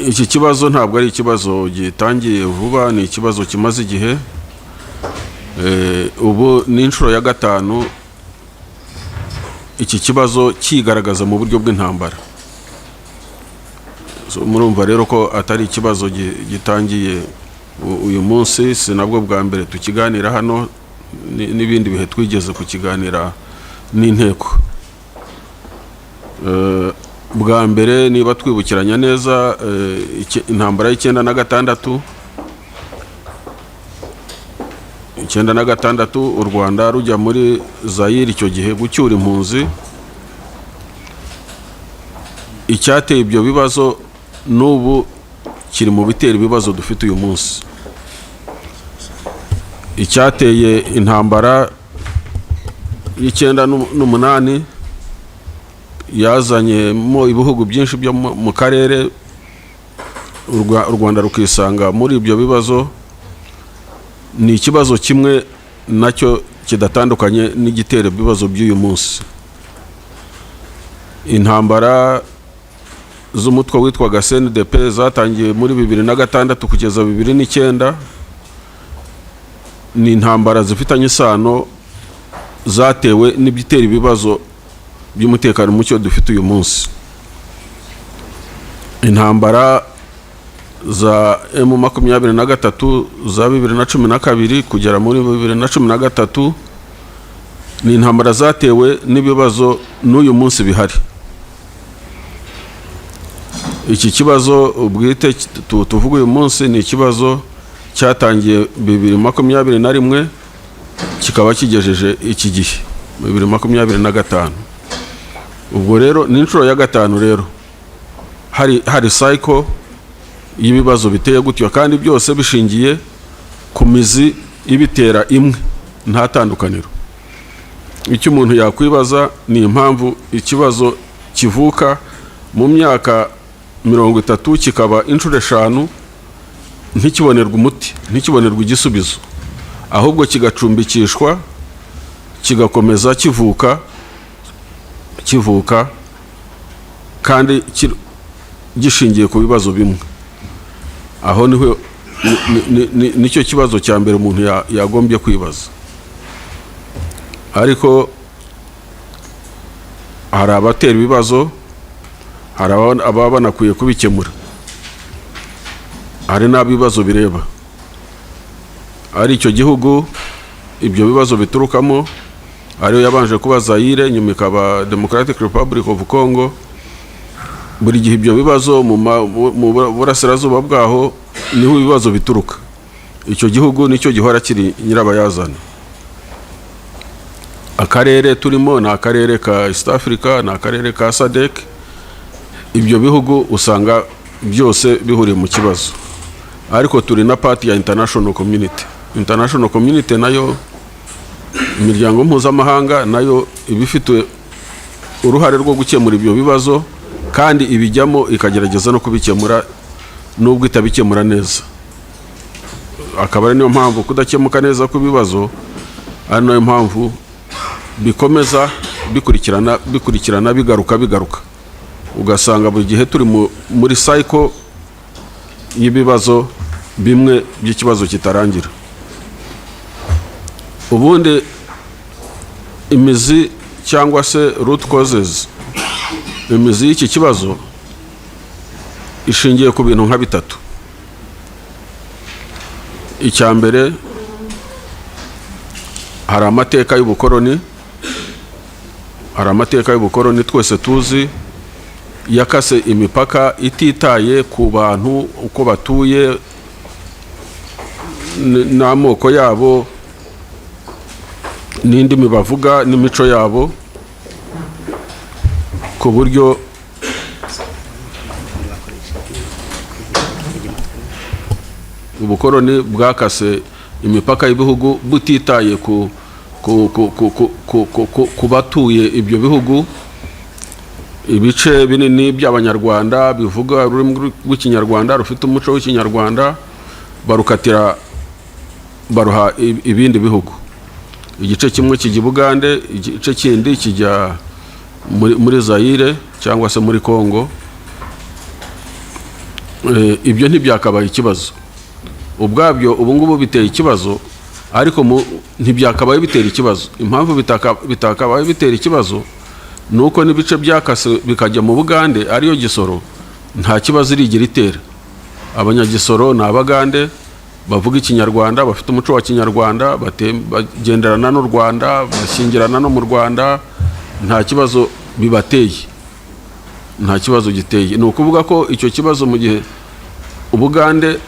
Iki kibazo ntabwo ari ikibazo gitangiye vuba, ni ikibazo kimaze igihe. Ubu ni inshuro ya gatanu iki kibazo kigaragaza mu buryo bw'intambara. So, murumva rero ko atari ikibazo gitangiye uyu munsi. Si nabwo bwa mbere tukiganira hano, n'ibindi bihe twigeze kukiganira n'inteko. Bwa mbere, niba twibukiranya neza, intambara y'96, 96 u Rwanda rujya muri Zayire icyo gihe gucyura impunzi. Icyateye ibyo bibazo n'ubu kiri mu bitera ibibazo dufite uyu munsi. Icyateye intambara y'98 yazanyemo ibihugu byinshi byo mu karere, u Rwanda rukisanga muri ibyo bibazo, ni ikibazo kimwe nacyo kidatandukanye n'igitera ibibazo by'uyu munsi. Intambara z'umutwe witwaga CNDP zatangiye muri 2006 kugeza 2009, ni intambara zifitanye isano, zatewe n'ibitera ibibazo by'umutekano muke dufite uyu munsi. Intambara za M23 za 2012 kugera muri 2013 ni intambara zatewe n'ibibazo n'uyu munsi bihari. Iki kibazo ubwite tuvuga uyu munsi ni ikibazo cyatangiye 2021, kikaba kigejeje iki gihe 2025. Ubwo rero ni inshuro ya gatanu rero hari cycle y'ibibazo biteye gutyo, kandi byose bishingiye ku mizi ibitera imwe, nta tandukaniro. Icyo umuntu yakwibaza ni impamvu ikibazo kivuka mu myaka 30 kikaba inshuro 5 ntikibonerwe umuti, ntikibonerwe igisubizo, ahubwo kigacumbikishwa, kigakomeza kivuka kivuka, kandi gishingiye ku bibazo bimwe. Aho niho nicyo kibazo cya mbere umuntu yagombye kwibaza. Ariko hari abatera ibibazo, hari ababa banakwiye kubikemura, hari n'abo ibibazo bireba. Ari icyo gihugu ibyo bibazo biturukamo, ariyo yabanje kuba Zayire, nyuma ikaba Democratic Republic of Congo, buri gihe ibyo bibazo mu burasirazuba bwaho niho ibibazo bituruka. Icyo gihugu nicyo gihora kiri nyirabayazana. Akarere turimo ni akarere ka East Africa, ni akarere ka SADC. Ibyo bihugu usanga byose bihuriye mu kibazo, ariko turi na part ya international community. International community nayo, imiryango mpuzamahanga nayo iba ifite uruhare rwo gukemura ibyo bibazo, kandi ibijyamo ikagerageza no kubikemura, nubwo itabikemura neza. Akaba ari niyo mpamvu kudakemuka neza kw'ibibazo ari nayo mpamvu bikomeza bikurikirana, bikurikirana, bigaruka, bigaruka, ugasanga buri gihe turi muri cycle y'ibibazo bimwe by'ikibazo kitarangira. Ubundi imizi cyangwa se root causes, imizi y'iki kibazo ishingiye ku bintu nka bitatu. Icya mbere, hari amateka y'ubukoroni. Hari amateka y'ubukoroni twese tuzi, yakase imipaka ititaye ku bantu uko batuye n'amoko yabo n'indimi bavuga n'imico yabo, ku buryo ubukoroni bwakase imipaka y'ibihugu butitaye ku batuye ibyo bihugu. Ibice binini by'Abanyarwanda bivuga ururimi rw'Ikinyarwanda, rufite umuco w'Ikinyarwanda, barukatira baruha ibindi bihugu. Igice kimwe kijya i Bugande, igice kindi kijya muri Zayire cyangwa se muri Congo. Ibyo ntibyakabaye ikibazo ubwabyo. Ubu ngubu biteye ikibazo, ariko ntibyakabaye bitera ikibazo. Impamvu bitakabaye bitera ikibazo ni uko n'ibice byakase bikajya mu Bugande, ariyo Gisoro, nta kibazo irigira itera. Abanyagisoro ni Abagande bavuga Ikinyarwanda, bafite umuco wa Kinyarwanda, bagenderana n'u Rwanda, bashyingirana no mu Rwanda, nta kibazo bibateye, nta kibazo giteye. Ni ukuvuga ko icyo kibazo, mu gihe Ubugande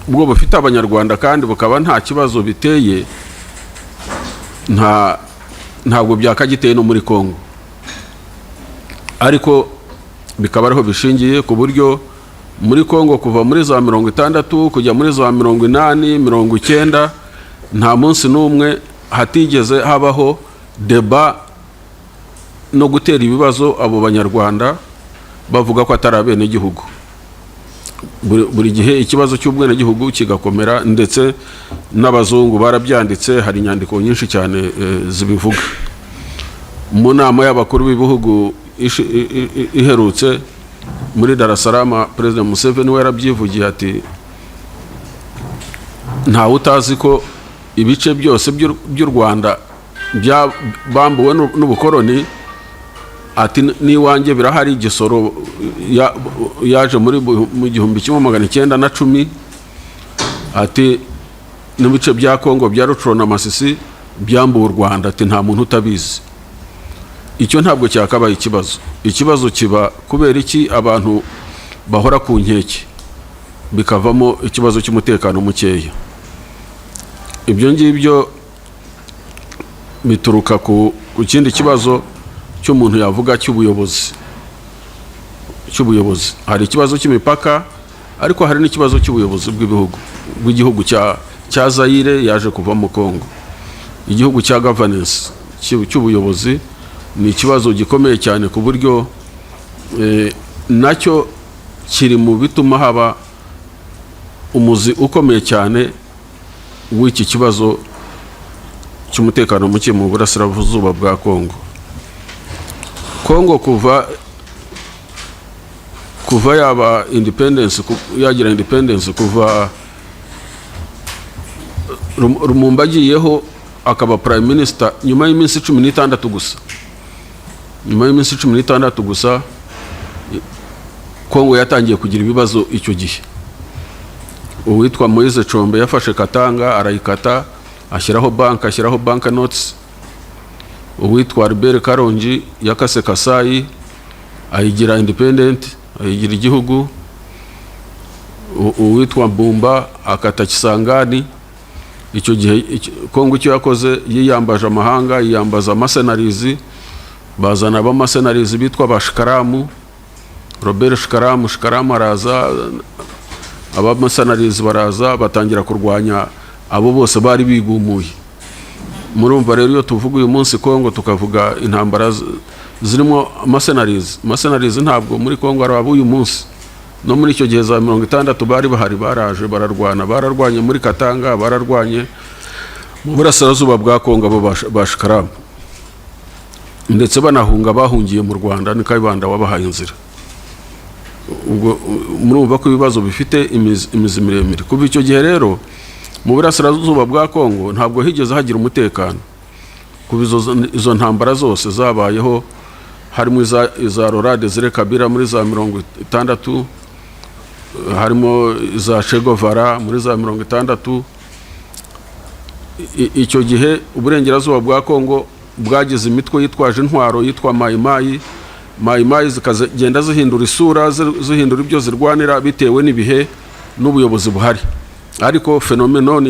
bwo bufite Abanyarwanda kandi bukaba nta kibazo biteye, ntabwo byakagiteye no muri Congo. Ariko bikaba ariho bishingiye, ku buryo muri Congo kuva muri za 60 kujya muri za 80, 90, nta munsi n'umwe hatigeze habaho débat no gutera ibibazo abo Banyarwanda bavuga ko atari abenegihugu. Buri gihe ikibazo cy'ubwenegihugu kigakomera, ndetse n'abazungu barabyanditse, hari inyandiko nyinshi cyane zibivuga. Mu nama y'abakuru b'ibihugu iherutse muri Dar es Salaam, Perezida Museveni we yarabyivugiye ati: "Ntawe utazi ko ibice byose by'u Rwanda bambuwe n'ubukoroni." Ati: "N'iwanjye birahari, Gisoro yaje mu 1910." Ati: "N'ibice bya Kongo bya Rucuro na Masisi byambuwe u Rwanda." Ati: "Nta muntu utabizi." Icyo ntabwo cyakabaye ikibazo. Ikibazo kiba kubera iki? Abantu bahora ku nkeke, bikavamo ikibazo cy'umutekano mukeya. Ibyo ngibyo bituruka ku kindi kibazo cy'umuntu yavuga cy'ubuyobozi. Hari ikibazo cy'imipaka, ariko hari n'ikibazo cy'ubuyobozi bw'ibihugu, bw'igihugu cya Zayire yaje kuvamo Kongo. Igihugu cya governance, cy'ubuyobozi, ni ikibazo gikomeye cyane, ku buryo nacyo kiri mu bituma haba umuzi ukomeye cyane w'iki kibazo cy'umutekano muke mu burasirazuba bwa Kongo. Kongo kuva yaba independence, yagira independence, kuva Lumumba agiyeho akaba prime minister, nyuma y'iminsi 16 gusa, nyuma y'iminsi 16 gusa, Kongo yatangiye kugira ibibazo. Icyo gihe uwitwa Moise Tshombe yafashe Katanga, arayikata, ashyiraho banki, ashyiraho bank notes. Uwitwa Albert Karongi yakase Kasayi, ayigira independent, ayigira igihugu. Uwitwa Mbumba akata Kisangani. Icyo gihe Kongo icyo yakoze, yiyambaje amahanga, yiyambaza amasenarizi, bazana abamasenarizi bitwa ba Shikaramu, Robert Shikaramu. Shikaramu araza, abamasenarizi baraza, batangira kurwanya abo bose bari bigumuye. Murumva rero, iyo tuvuga uyu munsi Kongo, tukavuga intambara zirimo amasenarizi, amasenarizi ntabwo muri Kongo ari ab'uyu munsi. No muri icyo gihe za 60 bari bahari, baraje bararwana, bararwanye muri Katanga, bararwanye mu burasirazuba bwa Kongo, abo ba Shikaramu, ndetse banahunga, bahungiye mu Rwanda, ni Kayibanda wabahaye inzira. Ubwo murumva ko ibibazo bifite imizi miremire. Kuva icyo gihe rero, mu burasirazuba bwa Kongo ntabwo higeze hagira umutekano. Kuva izo ntambara zose zabayeho, harimo iza Laurent Desire Kabila muri za 60, harimo iza Che Guevara muri za 60. Icyo gihe uburengerazuba bwa Kongo bwagize imitwe yitwaje intwaro yitwa Mayimayi. Mayimayi zikagenda zihindura isura, zihindura ibyo zirwanira bitewe n'ibihe n'ubuyobozi buhari, ariko phenomenon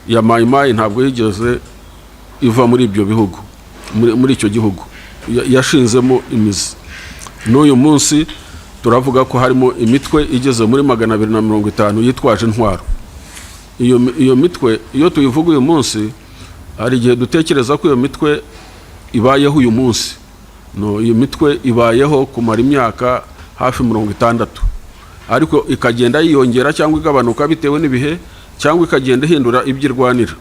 ya Mayimayi ntabwo yigeze iva muri ibyo bihugu, muri icyo gihugu yashinzemo imizi. N'uyu munsi turavuga ko harimo imitwe igeze muri 250 yitwaje intwaro. Iyo mitwe, iyo tuyivuga uyu munsi, hari igihe dutekereza ko iyo mitwe ibayeho uyu munsi. No, iyo mitwe ibayeho kumara imyaka hafi 60, ariko ikagenda yiyongera cyangwa igabanuka bitewe n'ibihe, cyangwa ikagenda ihindura ibyo irwanira.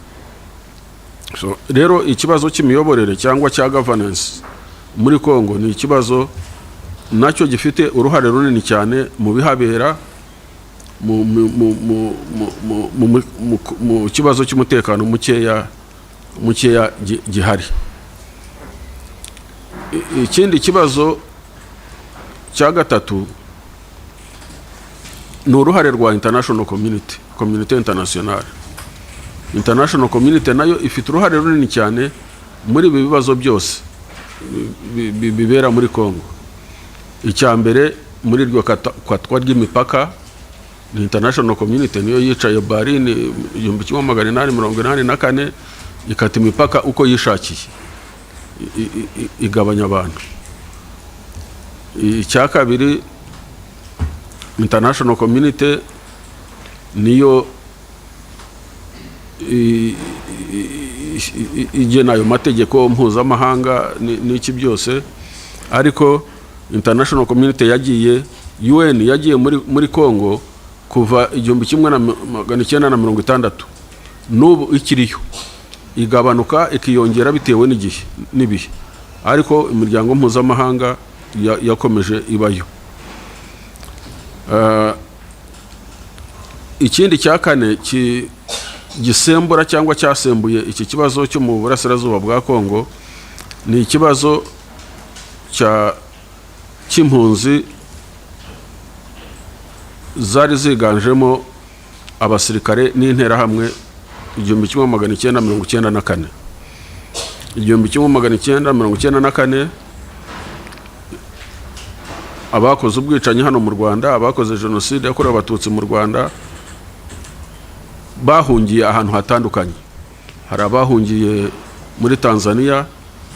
So, rero ikibazo cy'imiyoborere cyangwa cya governance muri Congo ni ikibazo. Nacyo gifite uruhare runini cyane mu bihabera, mu, mu, mu, mu, mu, mu kibazo cy'umutekano mukeya gihari. Ikindi kibazo cya gatatu ni uruhare rwa international community, community internationale. International community nayo ifite uruhare runini cyane muri ibi bibazo byose bibera muri Congo. Icya mbere, muri iryo katwa ry'imipaka, ni international community niyo yicaye Berlin 1884, ikata imipaka uko yishakiye, igabanya abantu. Icya kabiri, international community niyo igena ayo mategeko mpuzamahanga n'iki byose. Ariko international community yagiye, UN yagiye muri Congo kuva 1960, n'ubu ikiriyo, igabanuka ikiyongera bitewe n'igihe n'ibihe, ariko imiryango mpuzamahanga yakomeje ibayo. Ikindi cya kane gisembura cyangwa cyasembuye iki kibazo cyo mu burasirazuba bwa Kongo ni ikibazo cy'impunzi zari ziganjemo abasirikare n'interahamwe 1994. 1994, abakoze ubwicanyi hano mu Rwanda, abakoze Jenoside yakorewe Abatutsi mu Rwanda, bahungiye ahantu hatandukanye. Hari abahungiye muri Tanzania,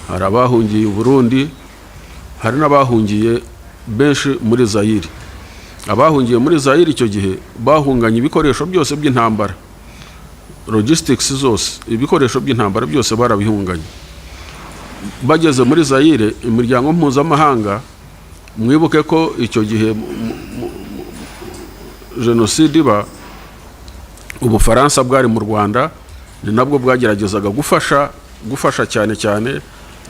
hari abahungiye i Burundi, hari n'abahungiye benshi muri Zayiri. Abahungiye muri Zayiri icyo gihe bahunganye ibikoresho byose by'intambara, logistics zose, ibikoresho by'intambara byose barabihunganye. Bageze muri Zayire, imiryango mpuzamahanga, mwibuke ko icyo gihe jenoside iba, Ubufaransa bwari mu Rwanda, ni nabwo bwageragezaga gufasha cyane cyane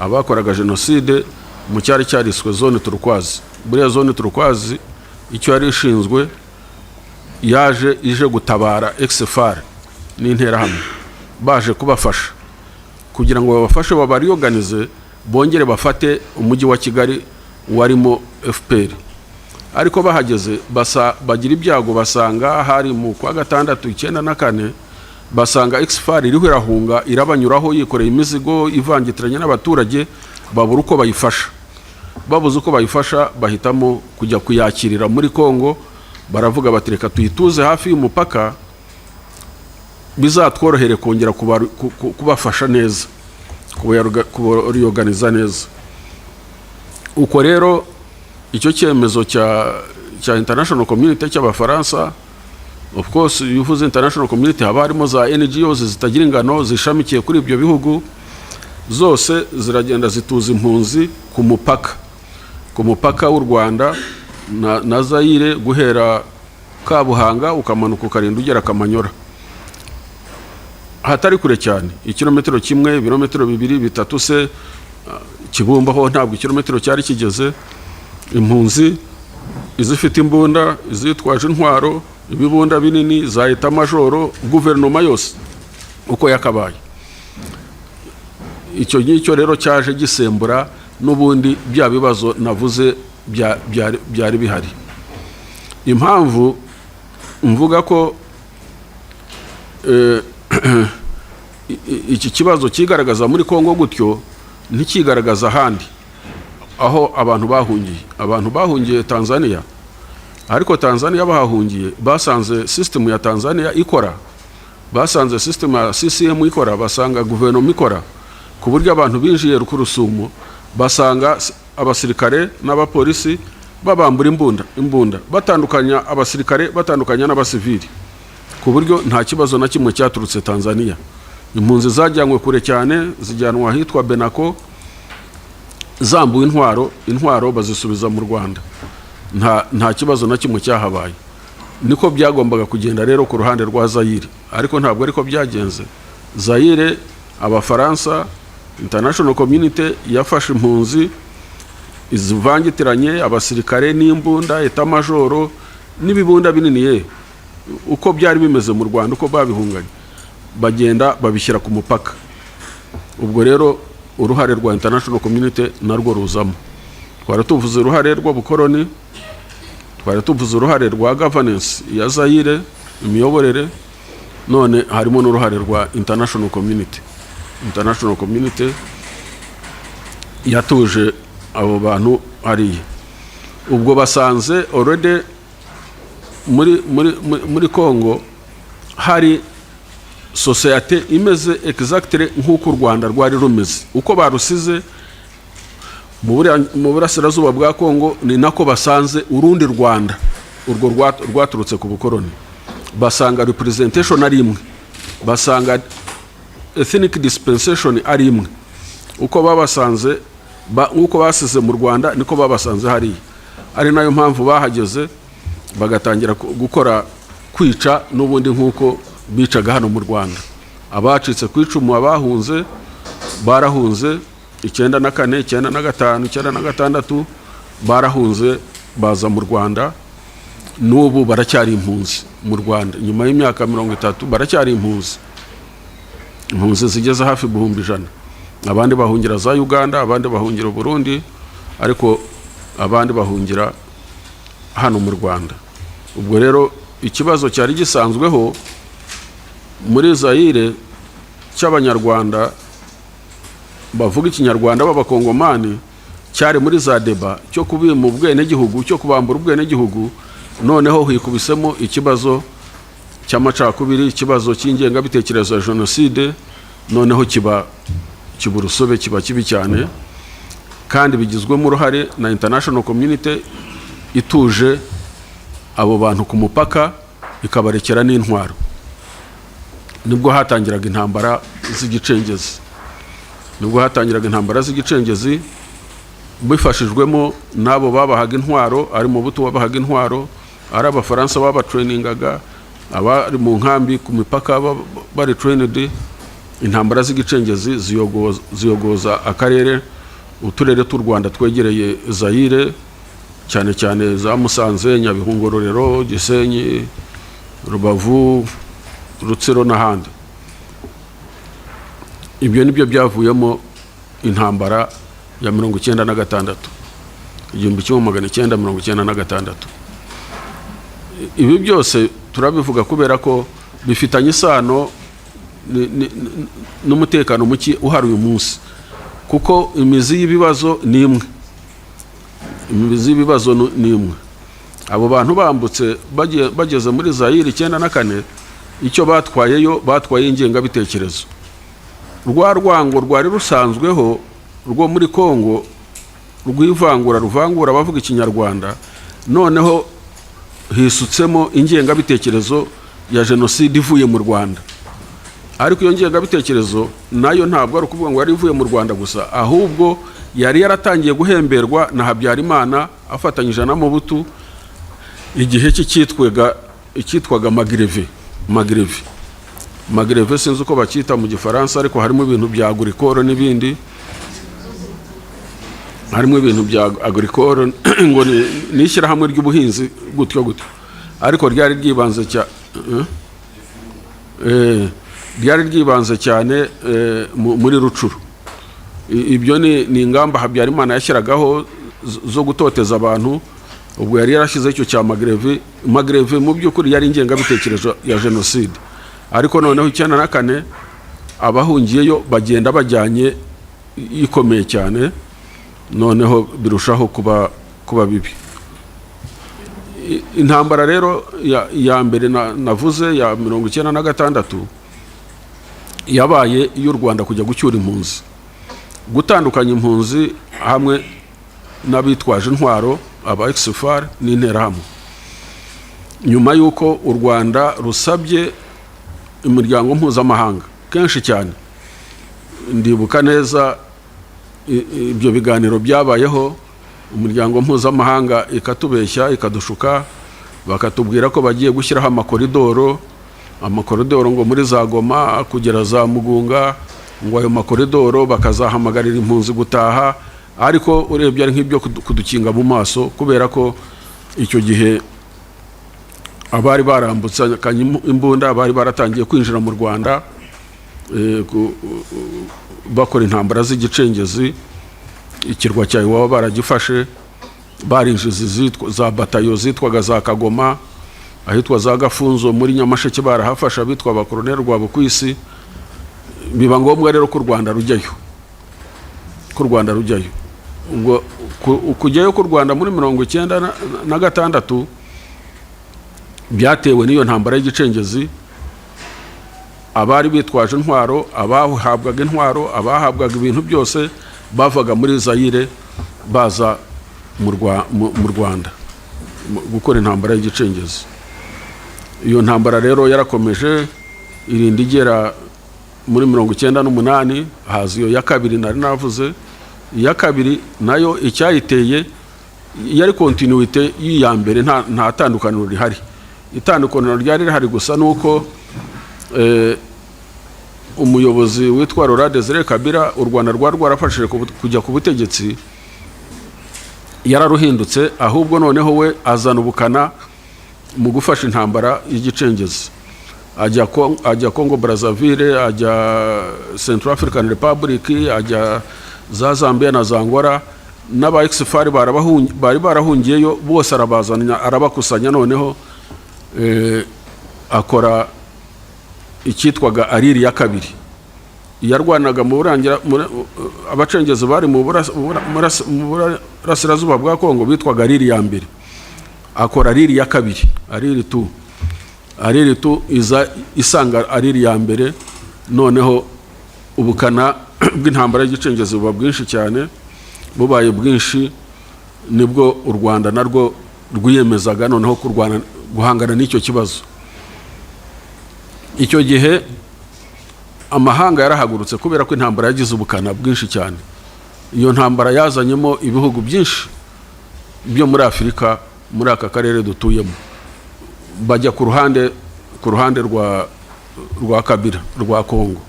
abakoraga jenoside mu cyari cyariswe zone turquoise. Buriya zone turquoise icyo yari ishinzwe, yaje ije gutabara ex-FAR n'interahamwe, baje kubafasha kugira ngo babafashe babaryoganize, bongere bafate umujyi wa Kigali warimo FPR. Ariko bahageze basa bagira ibyago, basanga hari mu kwa gatandatu 94, basanga ex-FAR iriho irahunga, irabanyuraho yikoreye imizigo, ivangitiranye n'abaturage, babura uko bayifasha. Babuze uko bayifasha, bahitamo kujya kuyakirira muri Kongo. Baravuga bati: "Reka tuyituze hafi y'umupaka, bizatworohere kongera kubafasha neza, kubayorganiza neza." Uko rero icyo cyemezo cya international community, cy'Abafaransa, of course iyo uvuze international community haba harimo za NGOs zitagira ingano zishamikiye kuri ibyo bihugu, zose ziragenda zituza impunzi ku mupaka w'u Rwanda na Zayire, guhera Kabuhanga ukamanuka ukarinda ugera Kamanyora, hatari kure cyane, ikirometero kimwe, ibirometero bibiri, bitatu se. Kibumba ho ntabwo ikirometero cyari kigeze. Impunzi, izifite imbunda, izitwaje intwaro, ibibunda binini, za état-major, guverinoma yose uko yakabaye. Icyo ngicyo rero cyaje gisembura n'ubundi bya bibazo navuze byari bihari. Impamvu mvuga ko iki kibazo kigaragaza muri Kongo gutyo, ntikigaragaza ahandi aho abantu bahungiye, abantu bahungiye Tanzania, ariko Tanzania bahahungiye basanze sisitemu ya Tanzania ikora, basanze sisitemu ya CCM ikora, basanga guverinoma ikora, ku buryo abantu binjiye ku Rusumo basanga abasirikare n'abapolisi babambura imbunda, batandukanya abasirikare, batandukanya n'abasivili, ku buryo nta kibazo na kimwe cyaturutse Tanzania. Impunzi zajyanywe kure cyane, zijyanwa ahitwa Benako, zambuwe intwaro, intwaro bazisubiza mu Rwanda, nta kibazo na kimwe cyahabaye. Niko byagombaga kugenda rero ku ruhande rwa Zayire, ariko ntabwo ariko byagenze. Zayire, Abafaransa, international community yafashe impunzi. Zivangitiranye, abasirikare n'imbunda, état-major n'ibibunda binini, ye uko byari bimeze mu Rwanda, uko babihunganye, bagenda babishyira ku mupaka. Ubwo rero uruhare rwa international community narwo ruzamo. Twari tuvuze uruhare rw'ubukoroni, twari tuvuze uruhare rwa governance ya Zayire, imiyoborere, none harimo n'uruhare rwa international community. International community yatuje abo bantu hariya. Ubwo basanze already muri Congo hari sosiyete imeze exactly nk'uko u Rwanda rwari rumeze. Uko barusize mu burasirazuba bwa Congo, ni nako basanze urundi Rwanda, urwo rwaturutse ku bukoroni. Basanga representation ari imwe, basanga ethnic dispensation ari imwe. Uko babasanze uko basize mu Rwanda, niko babasanze hariya. Ari nayo mpamvu bahageze bagatangira gukora kwica n'ubundi nk'uko bicaga hano mu Rwanda. Abacitse ku icumu, abahunze, barahunze 94, 95, 96, barahunze baza mu Rwanda. N'ubu baracyari impunzi mu Rwanda. Nyuma y'imyaka 30 baracyari impunzi, impunzi zigeze hafi 100,000. Abandi bahungira za Uganda, abandi bahungira Burundi, ariko abandi bahungira hano mu Rwanda. Ubwo rero ikibazo cyari gisanzweho muri Zayire cy'Abanyarwanda bavuga Ikinyarwanda b'Abakongomani, cyari muri za débats cyo kubima ubwenegihugu, cyo kubambura ubwenegihugu, noneho hikubisemo ikibazo cy'amacakubiri, ikibazo cy'ingengabitekerezo ya jenoside. Noneho kiba urusobe, kiba kibi cyane, kandi bigizwemo uruhare na international community ituje abo bantu ku mupaka, ikabarekera n'intwaro. Nibwo hatangiraga intambara z'igicengezi, nibwo hatangiraga intambara z'igicengezi bifashijwemo n'abo babahaga intwaro, ari Mobutu wabahaga intwaro, ari Abafaransa babatrainingaga, abari mu nkambi ku mipaka bari trained. Intambara z'igicengezi ziyogoza akarere, uturere tw'u Rwanda twegereye Zayire, cyane cyane za Musanze, Nyabihu, Ngororero, Gisenyi, Rubavu, Rutsiro n'ahandi. Ibyo nibyo byavuyemo intambara ya 96, 1996. Ibi byose turabivuga kubera ko bifitanye isano n'umutekano muke uhari uyu munsi, kuko imizi y'ibibazo ni imwe, imizi y'ibibazo ni imwe. Abo bantu bambutse bageze muri Zayire 94, icyo batwayeyo, batwaye ingengabitekerezo. Rwa rwango rwari rusanzweho rwo muri Kongo, rw'ivangura ruvangura abavuga Ikinyarwanda, noneho hisutsemo ingengabitekerezo ya jenoside ivuye mu Rwanda. Ariko iyo ngengabitekerezo nayo ntabwo ari ukuvuga ngo yari ivuye mu Rwanda gusa, ahubwo yari yaratangiye guhemberwa na Habyarimana afatanyije na Mobutu igihe cye, cyitwaga icyitwaga Magireve. Magireve, Magireve, sinzi uko bacyita mu Gifaransa, ariko harimo ibintu bya agricole n'ibindi, harimo ibintu bya agricole, ngo ni ishyirahamwe ry'ubuhinzi, gutyo gutyo. Ariko ryari ryibanze cyane muri Rutshuru. Ibyo ni ingamba Habyarimana yashyiragaho zo gutoteza abantu. Ubwo yari yarashyizeho icyo cya Magireve. Magireve mu by'ukuri yari ingengabitekerezo ya jenoside. Ariko noneho 94 abahungiyeyo bagenda bajyanye ikomeye cyane, noneho birushaho kuba bibi. Intambara rero ya mbere navuze ya 96 yabaye iy'u Rwanda kujya gucyura impunzi, gutandukanya impunzi hamwe n'abitwaje intwaro, aba ex-FAR n'Interahamwe, nyuma y'uko u Rwanda rusabye imiryango mpuzamahanga kenshi cyane. Ndibuka neza ibyo biganiro byabayeho, umuryango mpuzamahanga ikatubeshya, ikadushuka, bakatubwira ko bagiye gushyiraho amakoridoro, amakoridoro ngo muri za Goma kugera za Mugunga, ngo ayo makoridoro bakazahamagarira impunzi gutaha. Ariko urebye ari nk'ibyo kudukinga mu maso, kubera ko icyo gihe abari barambutse imbunda bari baratangiye kwinjira mu Rwanda, bakora intambara z'igicengezi. Ikirwa cya Iwawa baragifashe, barinjiza za batayo zitwaga za Kagoma, ahitwa za Gafunzo muri Nyamasheke barahafashe, abitwa abakoroneri Rwabukwisi. Biba ngombwa rero ko u Rwanda rujyayo, ko u Rwanda rujyayo. Ubwo kujyayo k'u Rwanda muri 96 byatewe n'iyo ntambara y'igicengezi. Abari bitwaje intwaro, abahabwaga intwaro, abahabwaga ibintu byose, bavaga muri Zayire baza mu Rwanda gukora intambara y'igicengezi. Iyo ntambara rero yarakomeje, irinda igera muri 98, haza iyo ya kabiri nari navuze. Iya kabiri nayo icyayiteye yari continuité y'iya mbere, nta tandukaniro rihari. Itandukaniro ryari rihari gusa ni uko umuyobozi witwa Laurent Desire Kabila, u Rwanda rwari rwarafashije kujya ku butegetsi, yararuhindutse. Ahubwo noneho we azana ubukana mu gufasha intambara y'igicengezi, ajya Congo Brazzaville, ajya Central African Republic, ajya za Zambia na za Angola, n'aba ex-FAR bari barahungiyeyo bose arabazana, arabakusanya. Noneho akora icyitwaga ALIR ya kabiri, yarwanaga mu burangira abacengezi bari mu burasirazuba bwa Kongo bitwaga ALIR ya mbere. Akora ALIR ya kabiri, ALIR two. ALIR two iza isanga ALIR ya mbere. Noneho ubukana bw'intambara y'igicengezi buba bwinshi cyane. Bubaye bwinshi, nibwo u Rwanda narwo rwiyemezaga noneho kurwana, guhangana n'icyo kibazo. Icyo gihe amahanga yarahagurutse, kubera ko intambara yagize ubukana bwinshi cyane. Iyo ntambara yazanyemo ibihugu byinshi byo muri Afurika, muri aka karere dutuyemo, bajya ku ruhande rwa Kabila, rwa Kongo.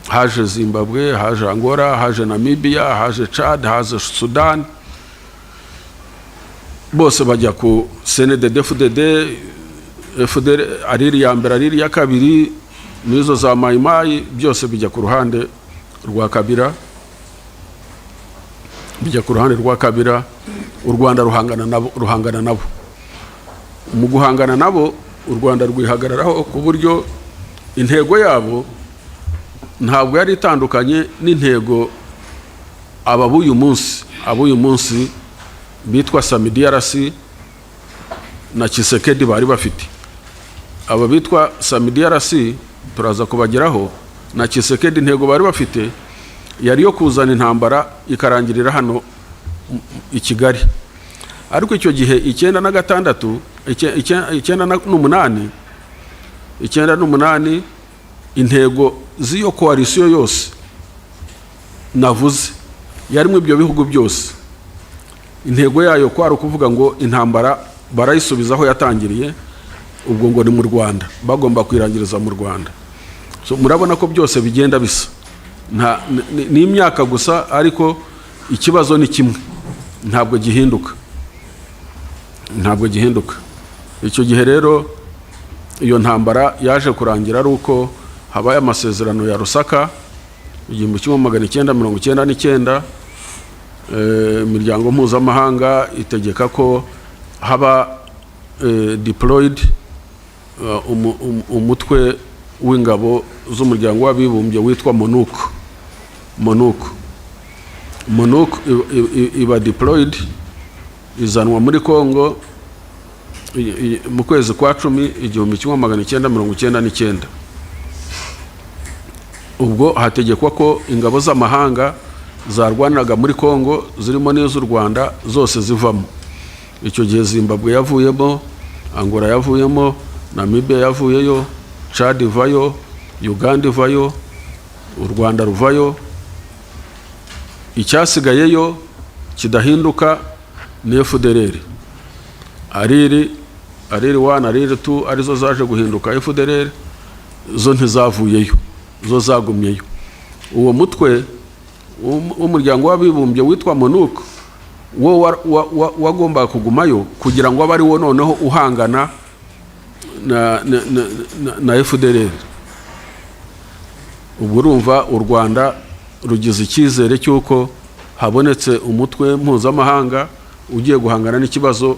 Haje Zimbabwe, haje Angola, haje Namibia, haje Chad, haje Sudan, bose bajya ku CNDD FDD, FDR, ALIR ya mbere, ALIR ya kabiri, n'izo za Mayimayi, byose bijya ku ruhande rwa Kabila, bijya ku ruhande rwa Kabila. U Rwanda ruhangana nabo, ruhangana nabo. Mu guhangana nabo, u Rwanda rwihagararaho, ku buryo intego yabo ntabwo yari itandukanye n'intego aba b'uyu munsi bitwa SAMIDRC na Tshisekedi bari bafite. Aba bitwa SAMIDRC turaza kubageraho, na Tshisekedi, intego bari bafite yari iyo kuzana intambara ikarangirira hano i Kigali. Ariko icyo gihe 96, 98, 98, intego z'iyo coalition yose navuze yarimo ibyo bihugu byose, intego yayo kwari ukuvuga ngo intambara barayisubiza aho yatangiriye, ubwo ngo ni mu Rwanda, bagomba kwirangiriza mu Rwanda. So, murabona ko byose bigenda bisa. Nta ni imyaka gusa, ariko ikibazo ni kimwe, ntabwo gihinduka, ntabwo gihinduka. Icyo gihe rero iyo ntambara yaje kurangira ari uko habaye amasezerano ya Lusaka 1999. Imiryango mpuzamahanga itegeka ko haba deployed umutwe w'ingabo z'Umuryango w'Abibumbye witwa MONUC. MONUC, MONUC iba deployed, izanwa muri Congo mu kwezi kwa 10 1999. Ubwo hategekwa ko ingabo z'amahanga zarwaniraga muri Congo, zirimo n'iz'u Rwanda, zose zivamo. Icyo gihe Zimbabwe yavuyemo, Angola yavuyemo, Namibia yavuyeyo, Chad ivayo, Uganda ivayo, u Rwanda ruvayo. Icyasigayeyo kidahinduka ni FDLR, ALIR, ALIR 1, ALIR 2, arizo zaje guhinduka FDLR, zo ntizavuyeyo, zo zagumyeyo. Uwo mutwe w'umuryango w'abibumbye witwa MONUC wo wagombaga kugumayo kugira ngo abe ari wo noneho uhangana na FDLR. Ubwo urumva u Rwanda rugize icyizere cy'uko habonetse umutwe mpuzamahanga ugiye guhangana n'ikibazo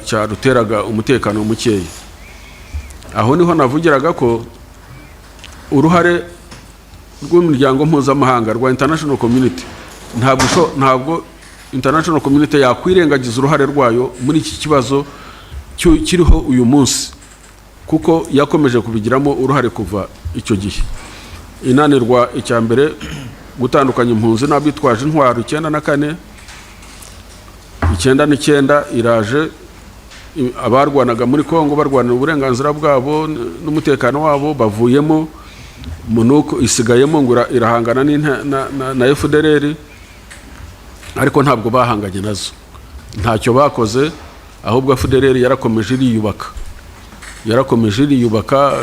cyaruteraga umutekano mukeya. Aho niho navugiraga ko uruhare rw'umuryango mpuzamahanga, rwa international community, ntabwo international community yakwirengagiza uruhare rwayo muri iki kibazo kiriho uyu munsi, kuko yakomeje kubigiramo uruhare kuva icyo gihe. Inanirwa icya mbere gutandukanya impunzi n'abitwaje intwaro 94, 99 iraje, abarwanaga muri Kongo barwanira uburenganzira bwabo n'umutekano wabo bavuyemo, MONUC isigayemo ngo irahangana na FDLR, ariko ntabwo bahanganye nazo, ntacyo bakoze. Ahubwo FDLR yarakomeje iriyubaka, yarakomeje iriyubaka,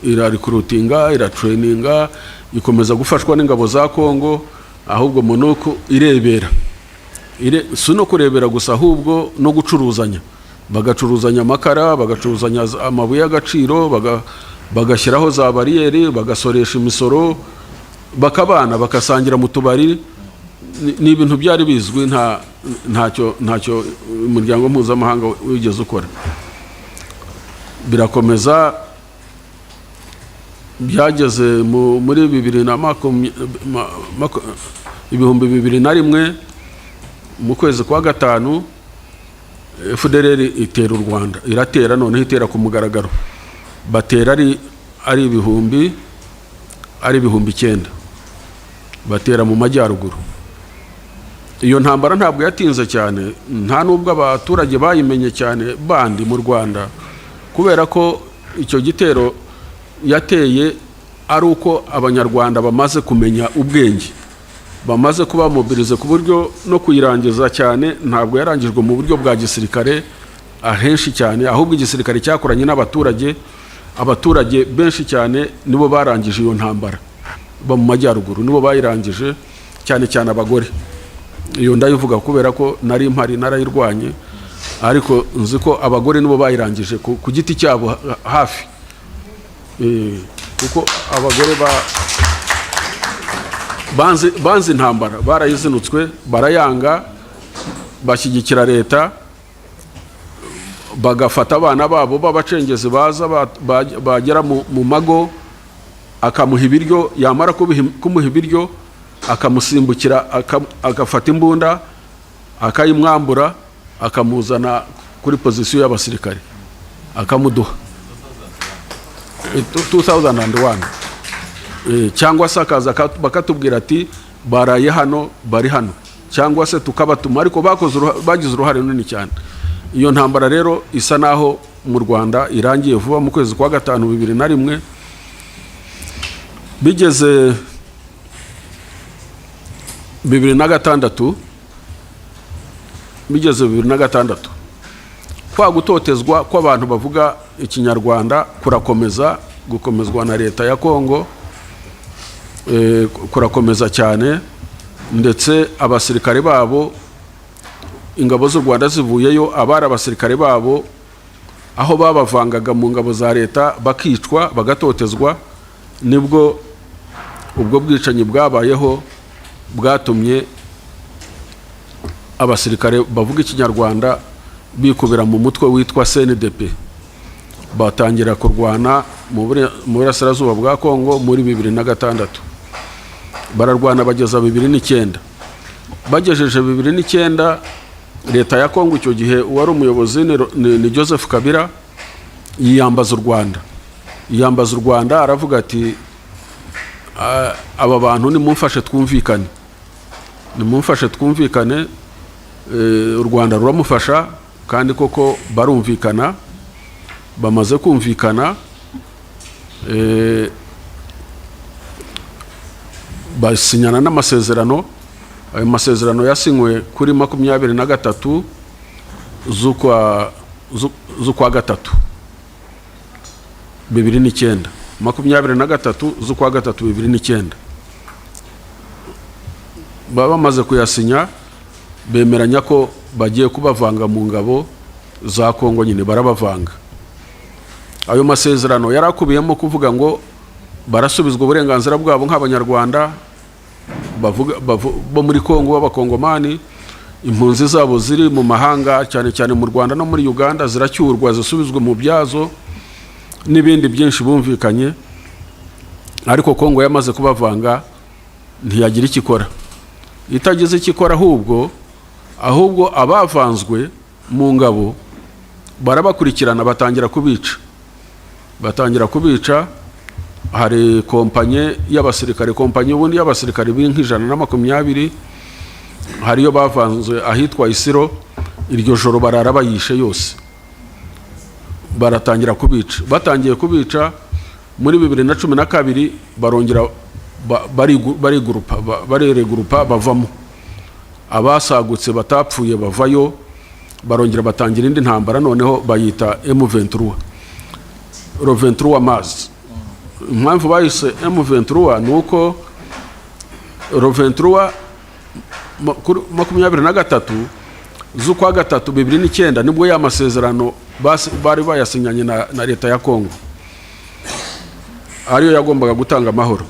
irarecruitinga, iratraininga, ikomeza gufashwa n'ingabo za Kongo. Ahubwo MONUC irebera. Si no kurebera gusa, ahubwo no gucuruzanya, bagacuruzanya amakara, bagacuruzanya amabuye y'agaciro, bagashyiraho za bariyeri, bagasoresha imisoro, bakabana, bagasangira mu tubari. Ni ibintu byari bizwi, ntacyo umuryango mpuzamahanga wigeze ukora. Birakomeza, byageze muri bibiri na makumya- ma- maku- 2001, mu kwezi kwa gatanu, FDLR itera u Rwanda. Iratera noneho, itera ku mugaragaro. Batera ari 9000, batera mu majyaruguru. Iyo ntambara ntabwo yatinze cyane, nta nubwo abaturage bayimenye cyane bandi mu Rwanda, kubera ko icyo gitero yateye ari uko Abanyarwanda bamaze kumenya ubwenge, bamaze kuba mobilisé, ku buryo no kuyirangiza cyane ntabwo yarangijwe mu buryo bwa gisirikare ahenshi cyane, ahubwo igisirikare cyakoranye n'abaturage. Abaturage benshi cyane nibo barangije iyo ntambara, bo mu majyaruguru nibo bayirangije, cyane cyane abagore. Iyo ndayivuga kubera ko nari mpari, narayirwanye, ariko nzi ko abagore nibo bayirangije ku giti cyabo hafi. Kuko abagore banze intambara, barayizinutswe, barayanga, bashyigikira leta, bagafata abana babo b'abacengezi baza bagera mu mago akamuha ibiryo, yamara kumuha ibiryo akamusimbukira, agafata imbunda akayimwambura, akamuzana kuri position y'abasirikare akamuduha. 2001. Cyangwa se akaza bakatubwira ati baraye hano, bari hano, cyangwa se tukabatuma. Ariko bagize uruhare runini cyane. Iyo ntambara rero isa naho mu Rwanda irangiye vuba mu kwezi kwa gatanu 2001. Bigeze 2006, bigeze 2006, kwa gutotezwa kw'abantu bavuga Ikinyarwanda kurakomeza, gukomezwa na leta ya Kongo, kurakomeza cyane. Ndetse abasirikare babo, ingabo z'u Rwanda zivuyeyo, abari abasirikare babo aho babavangaga mu ngabo za leta bakicwa, bagatotezwa. Nibwo ubwo bwicanyi bwabayeho bwatumye abasirikare bavuga Ikinyarwanda bikubira mu mutwe witwa CNDP, batangira kurwana mu burasirazuba bwa Kongo muri 2006. Bararwana bageza 2009. Bagejeje 2009, leta ya Kongo icyo gihe uwari umuyobozi ni Joseph Kabila, yiyambaza u Rwanda, yiyambaza u Rwanda, aravuga ati: "Aba bantu nimumfashe twumvikane, nimumfashe twumvikane." U Rwanda ruramufasha, kandi koko barumvikana. Bamaze kumvikana, basinyana n'amasezerano. Ayo masezerano yasinywe kuri 23 z'ukwa gatatu 2009. 23 z'ukwa gatatu 2009. Baba bamaze kuyasinya, bemeranya ko bagiye kubavanga mu ngabo za Kongo. Nyine barabavanga. Ayo masezerano yari akubiyemo kuvuga ngo barasubizwa uburenganzira bwabo nk'Abanyarwanda bo muri Kongo b'Abakongomani, impunzi zabo ziri mu mahanga, cyane cyane mu Rwanda no muri Uganda, ziracyurwa zisubizwe mu byazo, n'ibindi byinshi bumvikanye. Ariko Kongo yamaze kubavanga ntiyagira icyo ikora. Itagize icyo ikora, ahubwo abavanzwe mu ngabo barabakurikirana, batangira kubica, batangira kubica. Hari kompanyi y'abasirikare, kompanyi ubundi y'abasirikare biri nk'120, hariyo bavanzwe ahitwa Isiro. Iryo joro barara bayishe yose. Baratangira kubica. Batangiye kubica muri 2012, barongera barigurupa, bareregurupa, bavamo. Abasagutse batapfuye bavayo, barongera batangira indi ntambara. Noneho bayita M23, le 23 mars. Impamvu bayise M23 ni uko le 23 kuri 23 z'ukwa gatatu 2009 nibwo ya masezerano bari bayasinyanye na leta ya Kongo, ariyo yagombaga gutanga amahoro.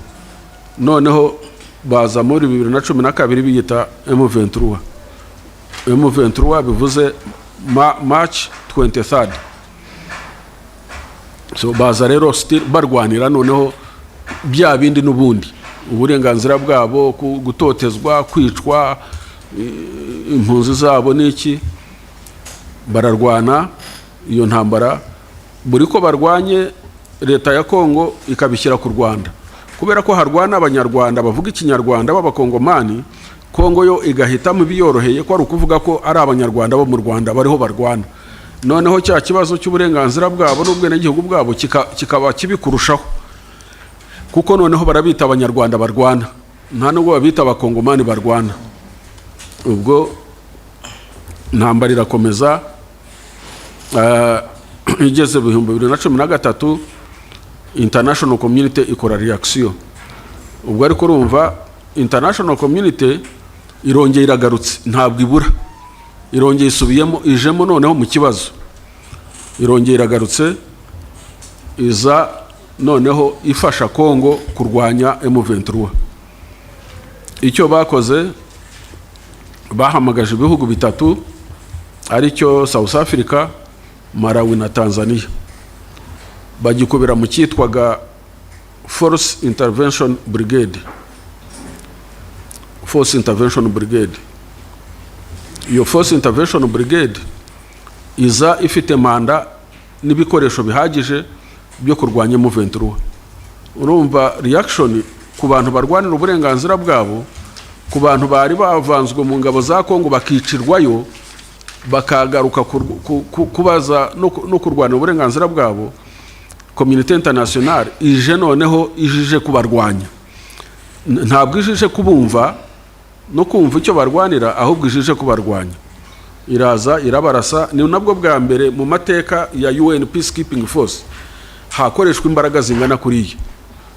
Noneho baza muri 2012 biyita M23. M23 bivuze March 23rd. So baza rero still barwanira noneho bya bindi n'ubundi, uburenganzira bwabo, gutotezwa, kwicwa, impunzi zabo n'iki. Bararwana iyo ntambara. Buri ko barwanye, leta ya Kongo ikabishyira ku Rwanda, kubera ko harwana Abanyarwanda bavuga Ikinyarwanda b'Abakongomani. Kongo yo igahitamo ibiyoroheye, ko ari ukuvuga ko ari Abanyarwanda bo mu Rwanda bariho barwana. Noneho cya kibazo cy'uburenganzira bwabo n'ubwenegihugu bwabo kikaba kibi kurushaho, kuko noneho barabita Abanyarwanda barwana, nta nubwo babita Abakongomani barwana. Ubwo intambara irakomeza. Igeze 2013, international community ikora reaction. Ubwo ariko urumva international community irongeye iragarutse, ntabwo ibura, irongeye isubiyemo, ijemo noneho mu kibazo. Irongeye iragarutse, iza noneho ifasha Kongo kurwanya M23. Icyo bakoze, bahamagaje ibihugu bitatu, aricyo South Africa, Malawi na Tanzania, bagikubira mu cyitwaga Force Intervention Brigade. Force Intervention Brigade, iyo Force Intervention Brigade iza ifite manda n'ibikoresho bihagije byo kurwanya M23. Urumva reaction ku bantu barwanira uburenganzira bwabo, ku bantu bari bavanzwe mu ngabo za Kongo bakicirwayo, bakagaruka kubaza no kurwanira uburenganzira bwabo. Communauté internationale ije noneho ije kubarwanya. Ntabwo ije kubumva no kumva icyo barwanira, ahubwo ije kubarwanya. Iraza irabarasa. Ni nabwo bwa mbere mu mateka ya UN Peacekeeping Force hakoreshwa imbaraga zingana kuriya.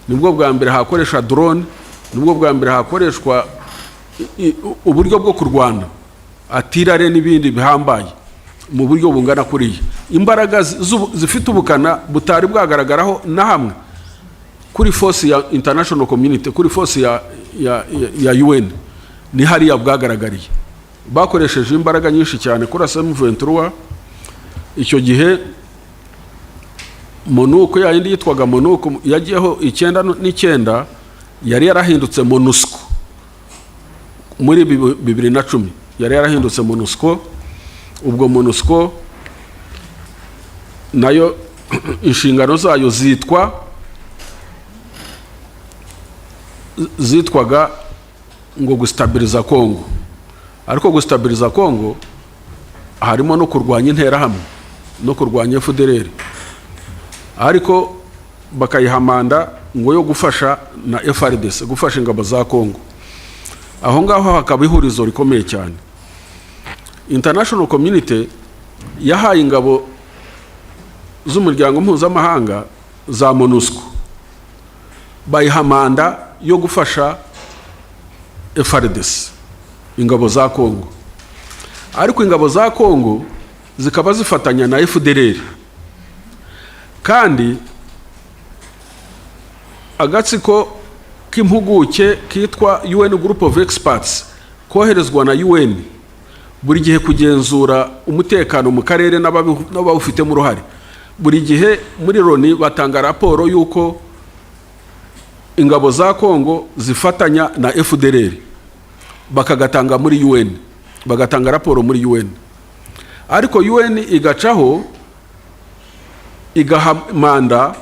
Nibwo bwa mbere hakoresha drone, nibwo bwa mbere hakoreshwa uburyo bwo kurwana, artillery n'ibindi bihambaye mu buryo bungana kuriya, imbaraga zifite ubukana butari bwagaragaraho na hamwe kuri force ya international community, kuri force ya UN. Ni hariya bwagaragariye. Bakoresheje imbaraga nyinshi cyane kuri M23. Icyo gihe MONUC, ya yindi yitwaga MONUC yagiyeho 99, yari yarahindutse MONUSCO. Muri 2010 yari yarahindutse MONUSCO. Ubwo MONUSCO nayo inshingano zayo zitwaga ngo gustabiriza Kongo. Ariko gustabiriza Kongo harimo no kurwanya Interahamwe no kurwanya FDLR, ariko bakayiha manda ngo yo gufasha na FARDC, gufasha ingabo za Kongo. Aho ngaho hakaba ihurizo rikomeye cyane. International community yahaye ingabo z'umuryango mpuzamahanga za MONUSCO Bayiha manda yo gufasha FARDC, ingabo za Kongo, ariko ingabo za Kongo zikaba zifatanya na FDLR. Kandi agatsiko k'impuguke kitwa UN Group of Experts koherezwa na UN buri gihe kugenzura umutekano mu karere n'abawufitemo uruhare, buri gihe muri Loni batanga raporo y'uko ingabo za Kongo zifatanya na FDLR, bakagatanga muri UN, bagatanga raporo muri UN. Ariko UN igacaho igaha manda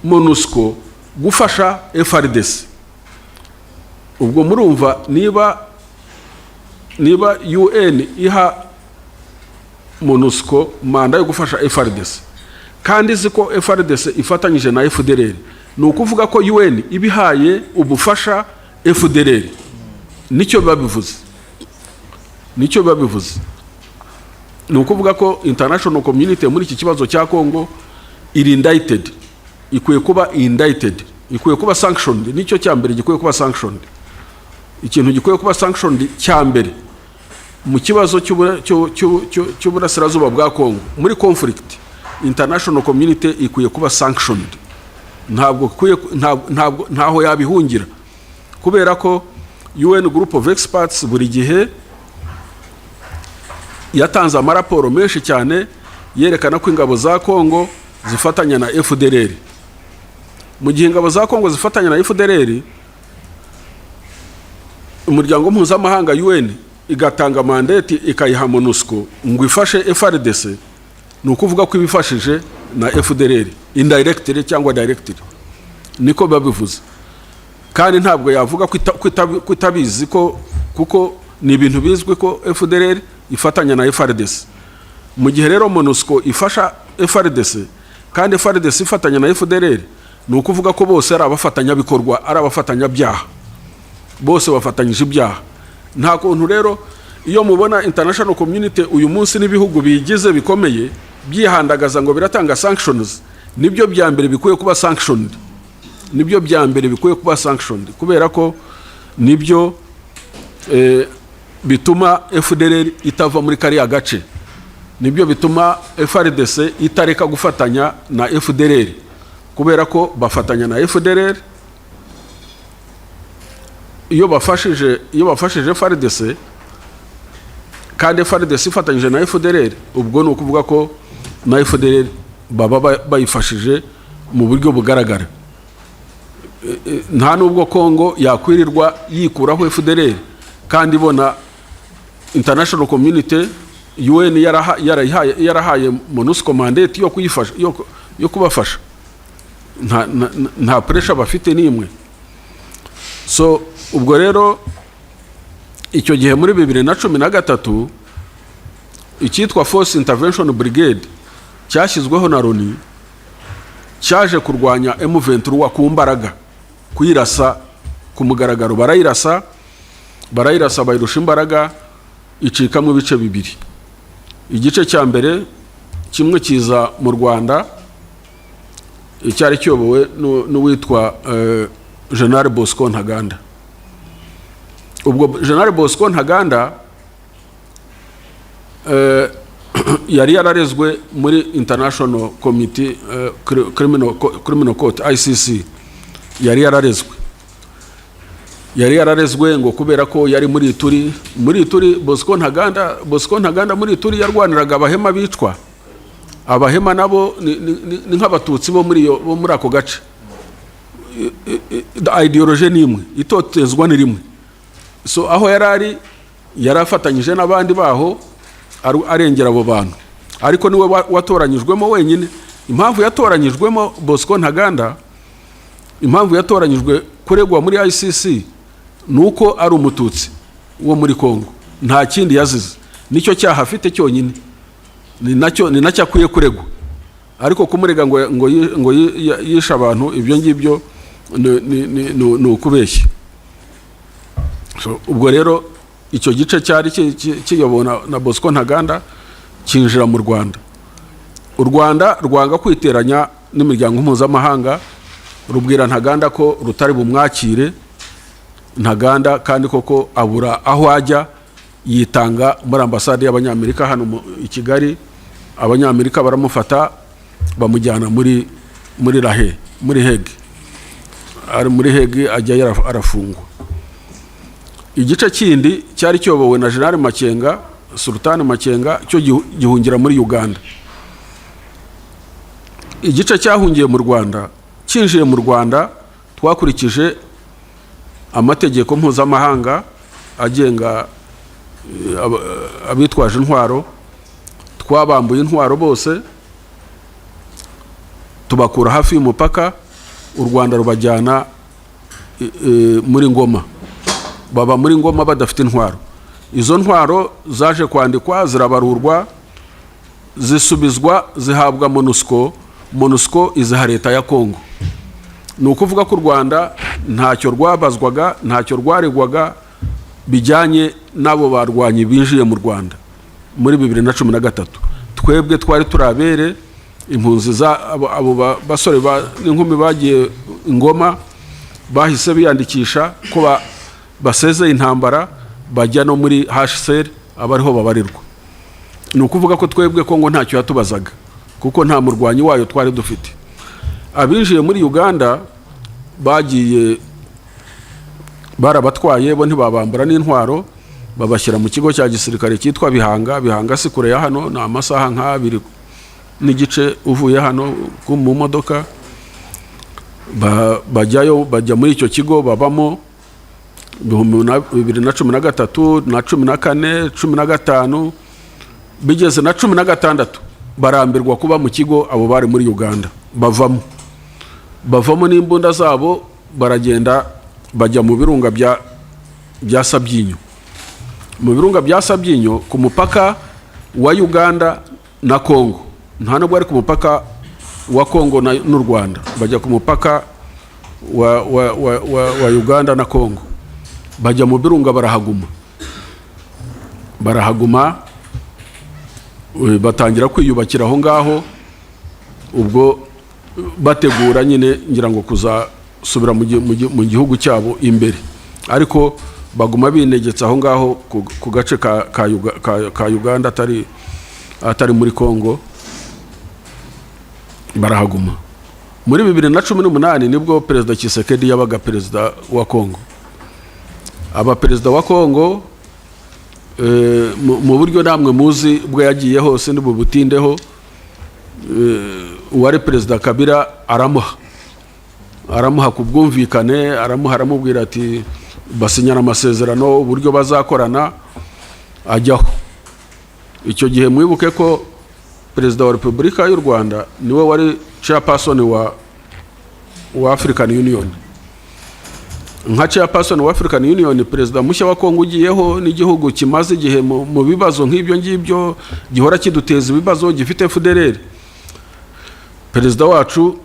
MONUSCO gufasha FARDC. Ubwo murumva, niba UN iha MONUSCO manda yo gufasha FARDC kandi izi ko FARDC ifatanyije na FDLR, ni ukuvuga ko UN ibihaye ubufasha FDLR. Nicyo biba bivuze, nicyo biba bivuze. Ni ukuvuga ko international community muri iki kibazo cya Congo iri indicted, ikwiye kuba indicted, ikwiye kuba sanctioned. Nicyo cya mbere gikwiye kuba sanctioned. Ikintu gikwiye kuba sanctioned cya mbere mu kibazo cy'uburasirazuba bwa Congo, muri conflict, international community ikwiye kuba sanctioned. Ntabwo ikwiye, ntabwo ntaho yabihungira, kubera ko UN Group of Experts buri gihe yatanze amaraporo menshi cyane yerekana ko ingabo za Congo zifatanya na FDLR. Mu gihe ingabo za Congo zifatanya na FDLR, umuryango mpuzamahanga UN igatanga mandate ikayiha MONUSCO ngo ifashe FARDC, ni ukuvuga ko ibifashije na FDLR indirectly cyangwa directly. Niko biba bivuze. Kandi ntabwo yavuga ko itabizi ko, kuko ni ibintu bizwi ko FDLR ifatanya na FARDC. Mu gihe rero MONUSCO ifasha FARDC kandi FARDC ifatanya na FDLR, ni ukuvuga ko bose ari abafatanyabikorwa, ari abafatanyabyaha, bose bafatanyije ibyaha. Nta kuntu rero iyo mubona international community uyu munsi n'ibihugu biyigize bikomeye byihandagaza ngo biratanga sanctions, nibyo bya mbere bikwiye kuba sanctioned, nibyo bya mbere bikwiye kuba sanctioned, kubera ko nibyo bituma FDLR itava muri kariya gace, nibyo bituma FARDC itareka gufatanya na FDLR, kubera ko bafatanya na FDLR. Iyo bafashije FARDC kandi FARDC ifatanyije na FDLR, ubwo ni ukuvuga ko na FDLR baba bayifashije mu buryo bugaragara. Nta nubwo Kongo yakwirirwa yikuraho FDLR kandi ibona international community, UN yarahaye MONUSCO mandate yo kuyifasha, yo kubafasha. Nta pressure bafite n'imwe. So ubwo rero icyo gihe muri 2013, icyitwa Force Intervention Brigade cyashyizweho na Loni cyaje kurwanya M23 ku mbaraga, kuyirasa ku mugaragaro. Barayirasa, barayirasa, bayirusha imbaraga, icikamo ibice bibiri. Igice cya mbere kimwe kiza mu Rwanda, icyari kiyobowe n'uwitwa General Bosco Ntaganda. Ubwo General Bosco Ntaganda yari yararezwe muri International Committee Criminal Court, ICC. Yari yararezwe ngo kubera ko yari muri Ituri. Muri Ituri, Bosco Ntaganda muri Ituri yarwaniraga Abahema bicwa. Abahema nabo ni nk'Abatutsi bo muri ako gace. Ideology ni imwe, itotezwa ni rimwe. So aho yari ari, yari afatanyije n'abandi baho, arengera abo bantu, ariko niwe watoranyijwemo wenyine. Impamvu yatoranyijwemo Bosco Ntaganda, impamvu yatoranyijwe kuregwa muri ICC, ni uko ari Umututsi wo muri Congo. Nta kindi yazize, nicyo cyaha afite cyonyine, ni nacyo akwiye kuregwa. Ariko kumurega ngo yishe abantu, ibyo ngibyo ni ukubeshya. So, ubwo rero icyo gice cyari kiyobowe na Bosco Ntaganda cyinjira mu Rwanda. U Rwanda rwanga kwiteranya n'imiryango mpuzamahanga. Rubwira Ntaganda ko rutari bumwakire. Ntaganda kandi koko abura aho ajya, yitanga muri ambasade y'Abanyamerika hano i Kigali. Abanyamerika baramufata, bamujyana muri La Haye, muri Hague. Ari muri Hague, ajyayo arafungwa. Igice kindi cyari kiyobowe na General Makenga, Sultani Makenga, cyo gihungira muri Uganda. Igice cyahungiye mu Rwanda, cyinjiye mu Rwanda, twakurikije amategeko mpuzamahanga agenga abitwaje intwaro. Twabambuye intwaro bose, tubakura hafi y'umupaka. U Rwanda rubajyana muri Ngoma, baba muri Ngoma badafite intwaro. Izo ntwaro zaje kwandikwa, zirabarurwa, zisubizwa, zihabwa MONUSCO. MONUSCO iziha leta ya Kongo. Ni ukuvuga ko u Rwanda ntacyo rwabazwaga, ntacyo rwaregwaga bijyanye n'abo barwanyi binjiye mu Rwanda muri 2013. Twebwe twari turi abere. Impunzi za abo basore n'inkumi bagiye Ingoma bahise biyandikisha ko basezeye intambara, bajya no muri HCR, aba ariho babarirwa. Ni ukuvuga ko twebwe Kongo ntacyo yatubazaga, kuko nta murwanyi wayo twari dufite. Abinjiye muri Uganda bagiye barabatwaye, bo ntibabambura n'intwaro, babashyira mu kigo cya gisirikare cyitwa Bihanga. Bihanga si kure ya hano, ni amasaha nk'2.5 uvuye hano mu modoka. Bajyayo, bajya muri icyo kigo, babamo 2013 na 14, 15, bigeze na 16 barambirwa kuba mu kigo. Abo bari muri Uganda bavamo n'imbunda zabo, baragenda bajya mu birunga bya Sabyinyo. Mu birunga bya Sabyinyo, ku mupaka wa Uganda na Kongo, nta nubwo ari ku mupaka wa Kongo n'u Rwanda, bajya ku mupaka wa Uganda na Kongo. Bajya mu birunga, barahaguma, batangira kwiyubakira aho ngaho. Ubwo bategura nyine, ngira ngo kuzasubira mu gihugu cyabo imbere, ariko baguma binegetse aho ngaho ku gace ka Uganda, atari muri Kongo, barahaguma. Muri 2018 nibwo Perezida Tshisekedi yabaga perezida wa Kongo. Aba perezida wa Kongo mu buryo namwe muzi bwo yagiye hose, ntibubutindeho. Uwari Perezida Kabila aramuha ku bwumvikane, aramuha, aramubwira ati, basinyana amasezerano uburyo bazakorana, ajyaho. Icyo gihe mwibuke ko Perezida wa Repubulika y'u Rwanda niwe wari chairperson wa African Union. Nka chairperson wa African Union, perezida mushya wa Kongo ugiyeho, n'igihugu kimaze igihe mu bibazo nk'ibyo ngibyo, gihora kiduteza ibibazo, gifite FDLR, perezida wacu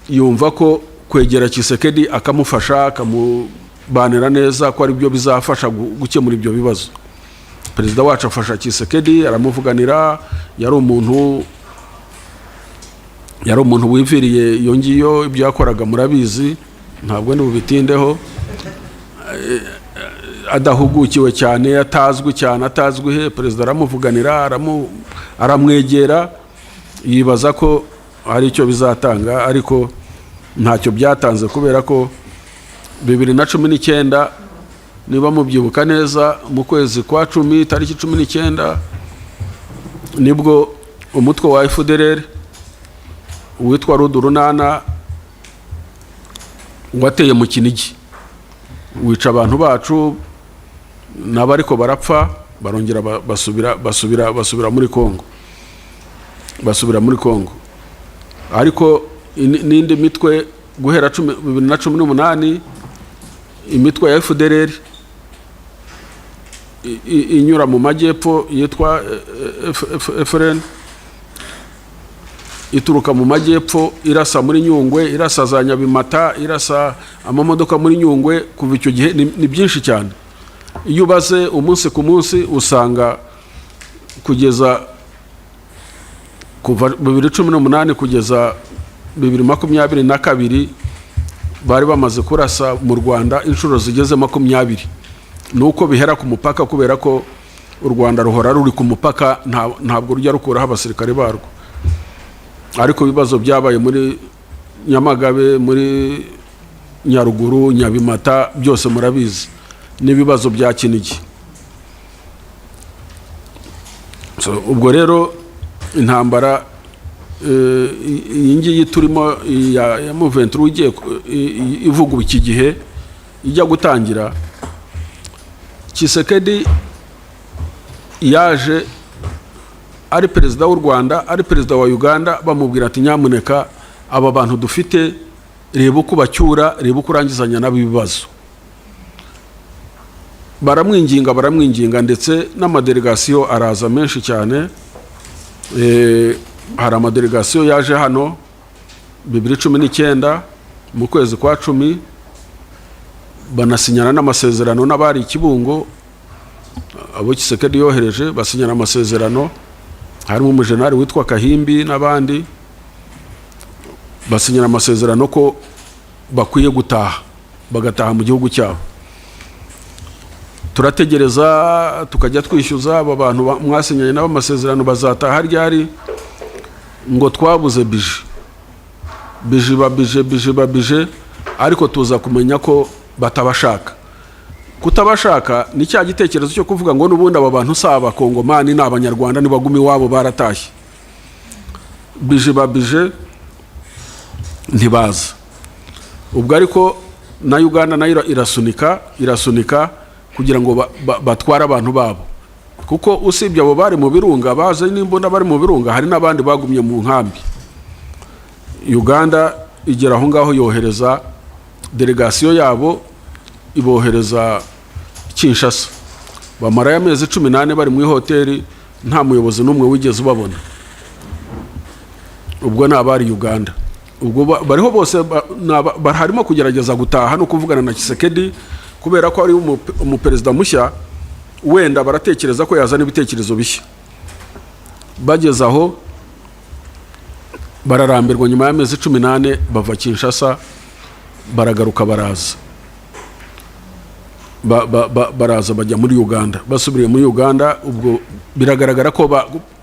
yumva ko kwegera Tshisekedi akamufasha, akamubanira neza, ko ari byo bizafasha gukemura ibyo bibazo. Perezida wacu afasha Tshisekedi, aramuvuganira. Yari umuntu wiviriye iyo ngiyo, ibyo yakoraga murabizi, ntabwo ndi bubitindeho. Adahugukiwe cyane, atazwi cyane, atazwi he, perezida aramuvuganira, aramwegera, yibaza ko hari icyo bizatanga, ariko ntacyo byatanze, kubera ko 2019, niba mubyibuka neza, mu kwezi kwa 10, tariki 19, nibwo umutwe wa FDLR witwa Rud-Urunana wateye mu Kinigi, wica abantu bacu nabo, ariko barapfa, barongera basubira muri Kongo, basubira muri Kongo. Ariko n'indi mitwe guhera 2018, imitwe ya FDLR inyura mu majyepfo yitwa FRN, ituruka mu majyepfo, irasa muri Nyungwe, irasa za Nyabimata, irasa amamodoka muri Nyungwe. Kuva icyo gihe ni byinshi cyane. Iyo ubaze umunsi ku munsi, usanga kugeza kuva 2018 kugeza 2022. Bari bamaze kurasa mu Rwanda inshuro zigeze 20. Ni uko bihera ku mupaka, kubera ko u Rwanda ruhora ruri ku mupaka, ntabwo rujya rukuraho abasirikare barwo. Ariko ibibazo byabaye muri Nyamagabe, muri Nyaruguru, Nyabimata, byose murabizi, n'ibibazo bya Kinigi. So, ubwo rero intambara iyi ngiyi turimo ya M23 igiye ivugwa iki gihe, ijya gutangira, Tshisekedi yaje ari perezida w'u Rwanda, ari perezida wa Uganda, bamubwira ati: "Nyamuneka, aba bantu dufite, reba uko bacyura, reba uko urangizanya nabo ibibazo." Baramwinginga, baramwinginga, ndetse n'amadelegasiyo araza menshi cyane. Hari amadelegasiyo yaje hano 2019 mu kwezi kwa 10, banasinyana n'amasezerano n'abari i Kibungo. Abo Tshisekedi yohereje basinyana amasezerano, harimo umujenali witwa Kahimbi n'abandi, basinyana amasezerano ko bakwiye gutaha, bagataha mu gihugu cyabo. Turategereza, tukajya twishyuza aba bantu mwasinyanye nabo amasezerano, bazataha ryari? Ngo twabuze budget, budget ba budget, budget ba budget. Ariko tuza kumenya ko batabashaka. Kutabashaka ni cya gitekerezo cyo kuvuga ngo n'ubundi aba bantu si Abakongomani, ni Abanyarwanda, nibaguma iwabo baratashye. Budget ba budget, ntibaza. Ubwo ariko na Uganda nayo irasunika, irasunika kugira ngo batware abantu babo, kuko usibye abo bari mu Birunga baje n'imbunda bari mu Birunga, hari n'abandi bagumye mu nkambi. Uganda igera aho ngaho yohereza delegasiyo yabo, ibohereza Kinshasa, bamarayo amezi 14 bari muri hoteli, nta muyobozi n'umwe wigeze ubabona. Ubwo ni abari Uganda. Ubwo bariho bose harimo kugerageza gutaha no kuvugana na Tshisekedi, kubera ko ari umuperezida mushya, wenda baratekereza ko yazana ibitekerezo bishya. Bageze aho bararambirwa, nyuma y'amezi 14 bava Kinshasa, baragaruka, baraza baraza bajya muri Uganda. Basubiriye muri Uganda, ubwo biragaragara ko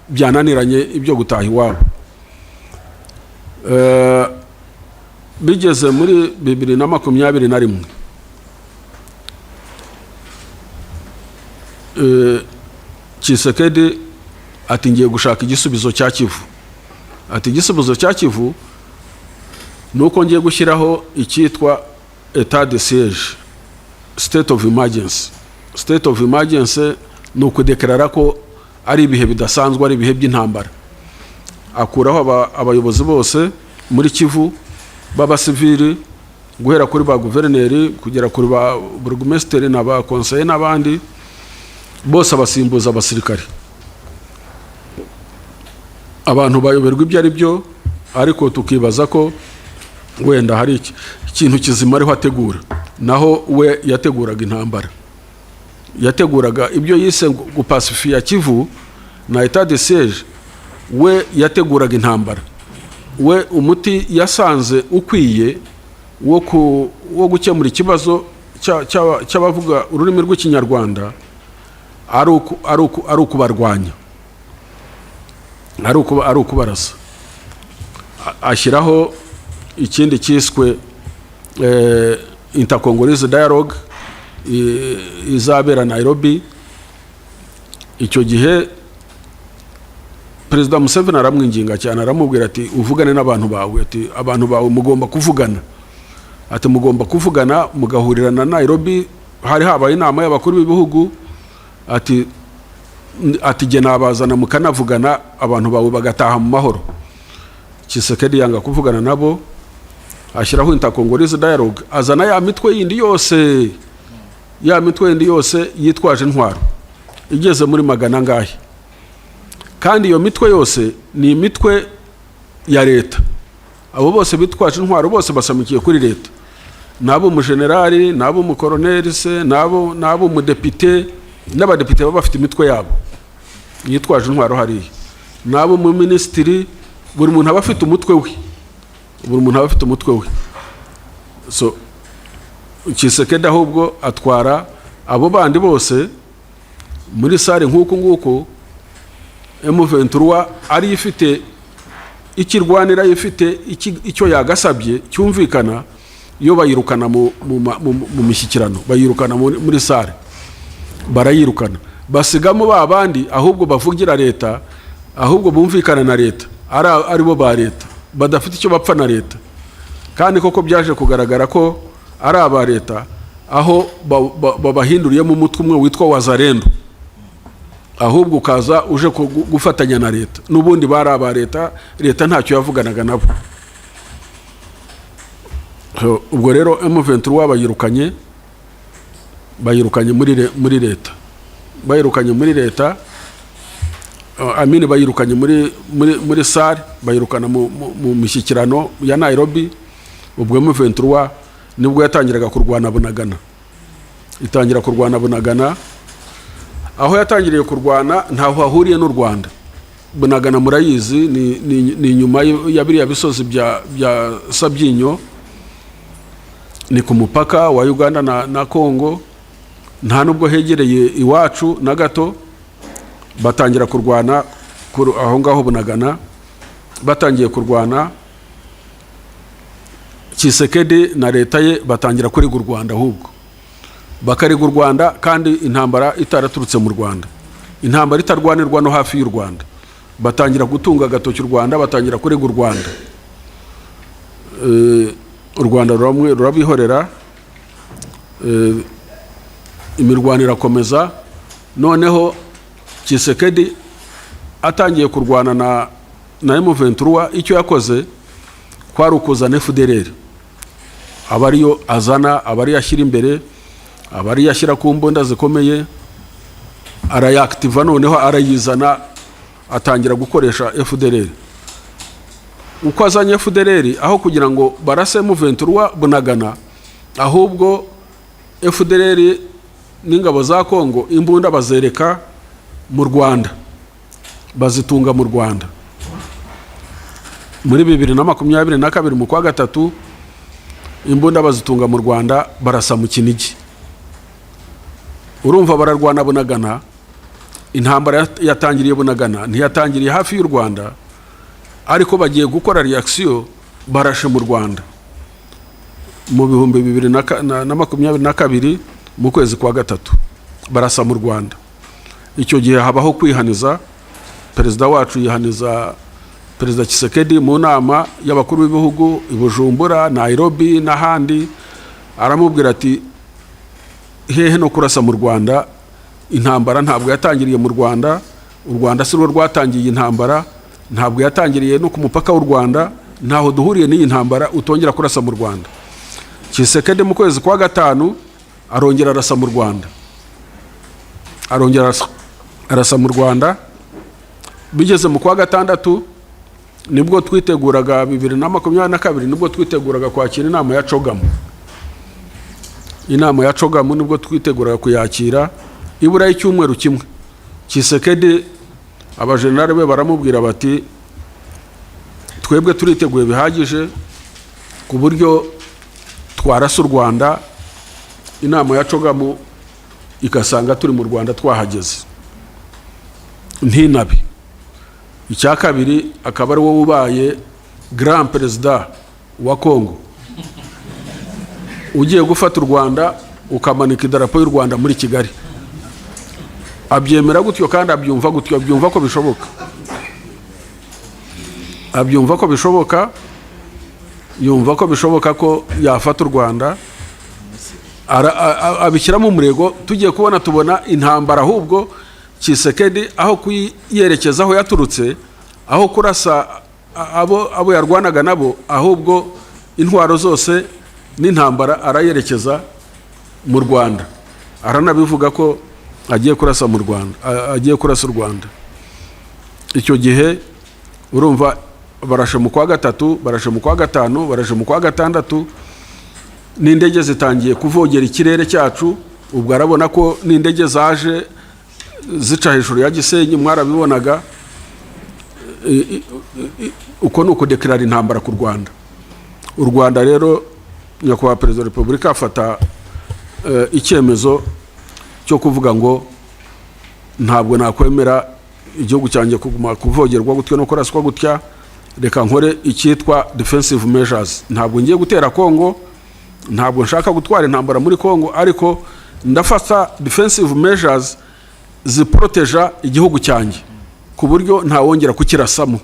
byananiranye ibyo gutaha iwabo. Bigeze muri 2021, Tshisekedi ati: "Ngiye gushaka igisubizo cya Kivu." Ati: "Igisubizo cya Kivu ni uko ngiye gushyiraho icyitwa état de siège, state of emergency." State of emergency ni ukudekarara ko ari ibihe bidasanzwe, ari ibihe by'intambara. Akuraho abayobozi bose muri Kivu b'abasivili, guhera kuri ba guverineri kugera kuri ba burugumesitiri na ba konseye n'abandi bose, abasimbuza abasirikare. Abantu bayoberwa ibyo ari byo, ariko tukibaza ko wenda hari ikintu kizima ariho ategura. Naho we yateguraga intambara, yateguraga ibyo yise gupasifiya Kivu na état de siège. We yateguraga intambara. We umuti yasanze ukwiye wo gukemura ikibazo cy'abavuga ururimi rw'Ikinyarwanda ari ukubarwanya, ari ukubarasa. Ashyiraho ikindi cyiswe Intercongolese Dialogue izabera Nairobi. Icyo gihe Perezida Museveni aramwinginga cyane, aramubwira ati: "Uvugane n'abantu bawe." Ati: "Abantu bawe mugomba kuvugana." Ati: "Mugomba kuvugana mugahurira na Nairobi." Hari habaye inama y'abakuru b'ibihugu. Ati: "Jye nabazana mukanavugana, abantu bawe bagataha mu mahoro." Tshisekedi yanga kuvugana nabo, ashyiraho Intercongolese Dialogue, azana ya mitwe yindi yose, ya mitwe yindi yose yitwaje intwaro igeze muri magana angahe. Kandi iyo mitwe yose ni imitwe ya leta. Abo bose bitwaje intwaro bose basamikiye kuri leta, n'abo umujenerali, n'abo umukoroneri se, n'abo umudepite, n'abadepite baba bafite imitwe yabo yitwaje intwaro hariya, n'abo umuminisitiri, buri muntu aba afite umutwe we, buri muntu aba afite umutwe we. So Tshisekedi ahubwo atwara abo bandi bose muri salle nk'uku nguku. M23 ariyo ifite ikirwanira, ifite icyo yagasabye cyumvikana. Iyo bayirukana mu mishyikirano, bayirukana muri salle, barayirukana, basigamo ba bandi ahubwo bavugira leta, ahubwo bumvikana na leta, ari bo ba leta badafite icyo bapfa na leta. Kandi koko byaje kugaragara ko ari aba leta, aho babahinduriyemo umutwe umwe witwa Wazalendo, ahubwo ukaza uje gufatanya na leta. N'ubundi bari aba leta, leta ntacyo yavuganaga nabo. So, ubwo rero M23 bayirukanye muri leta, bayirukanye muri leta, amini bayirukanye muri salle, bayirukana mu mishyikirano ya Nairobi. Ubwo M23 nibwo yatangiraga kurwana Bunagana, itangira kurwana Bunagana. Aho yatangiriye kurwana ntaho hahuriye n'u Rwanda. Bunagana murayizi, ni inyuma ya biriya bisozi bya Sabyinyo, ni ku mupaka wa Uganda na Congo, nta nubwo hegereye iwacu na gato. Batangira kurwana aho ngaho Bunagana. Batangiye kurwana, Tshisekedi na leta ye batangira kurega u Rwanda, ahubwo bakarega u Rwanda kandi intambara itaraturutse mu Rwanda, intambara itarwanirwa no hafi y'u Rwanda. Batangira gutunga agatoki u Rwanda, batangira kurega u Rwanda. U Rwanda rurabihorera, imirwano irakomeza. Noneho Tshisekedi atangiye kurwana na M23, icyo yakoze kwari ukuzana FDLR, aba ariyo azana, aba ariyo ashyira imbere, aba ariyo ashyira ku mbunda zikomeye, arayakitiva. Noneho arayizana, atangira gukoresha FDLR. Uko azanye FDLR, aho kugira ngo barase M23 Bunagana, ahubwo FDLR n'ingabo za Kongo imbunda bazereka mu Rwanda, bazitunga mu Rwanda. Muri 2022 mu kwa gatatu, imbunda bazitunga mu Rwanda, barasa mu Kinigi. Urumva bararwana Bunagana, intambara yatangiriye Bunagana, ntiyatangiriye hafi y'u Rwanda, ariko bagiye gukora reaction, barashe mu Rwanda mu 2022 mu kwezi kwa gatatu, barasa mu Rwanda. Icyo gihe habaho kwihaniza, perezida wacu yihaniza Perezida Tshisekedi mu nama y'abakuru b'ibihugu i Bujumbura, Nairobi n'ahandi, aramubwira ati: "Hehe no kurasa mu Rwanda, intambara ntabwo yatangiriye mu Rwanda, u Rwanda si rwo rwatangiye intambara, ntabwo yatangiriye no ku mupaka w'u Rwanda, ntaho duhuriye n'iyi ntambara, utongera kurasa mu Rwanda." Tshisekedi mu kwezi kwa gatanu arongera arasa mu Rwanda, arongera arasa mu Rwanda. Bigeze mu kwa gatandatu, nibwo twiteguraga, 2022 nibwo twiteguraga kwakira inama ya CHOGM. Inama ya CHOGM nibwo twiteguraga kuyakira, ibura y'icyumweru kimwe, Tshisekedi abajenerali be baramubwira bati: "Twebwe turiteguye bihagije ku buryo twarasa u Rwanda, inama ya CHOGM igasanga turi mu Rwanda twahageze, ntinabe. Icya kabiri, akaba ari wowe ubaye grand perezida wa Congo, ugiye gufata u Rwanda ukamanika idarapo y'u Rwanda muri Kigali." Abyemera gutyo kandi abyumva gutyo, abyumva ko bishoboka, abyumva ko bishoboka, yumva ko bishoboka ko yafata u Rwanda. Abishyiramo umurego. Tugiye kubona tubona intambara ahubwo Tshisekedi aho kuyerekeza aho yaturutse, aho kurasa abo yarwanaga nabo, ahubwo intwaro zose n'intambara arayerekeza mu Rwanda. Aranabivuga ko agiye kurasa mu Rwanda, agiye kurasa u Rwanda. Icyo gihe urumva barashe mu kwa gatatu, barashe mu kwa gatanu, barashe mu kwa gatandatu, n'indege zitangiye kuvogera ikirere cyacu. Ubwo arabona ko n'indege zaje zica hejuru ya Gisenyi, mwarabibonaga. Uko ni ukudeclara intambara ku Rwanda. U Rwanda rero Nyakubahwa Perezida wa Repubulika afata icyemezo cyo kuvuga ngo ntabwo nakwemera igihugu cyanjye kuguma kuvogerwa gutya no kuraswa gutya, reka nkore icyitwa defensive measures. Ntabwo ngiye gutera Kongo, ntabwo nshaka gutwara intambara muri Kongo, ariko ndafata defensive measures ziporoteja igihugu cyanjye ku buryo ntawongera kukirasamo.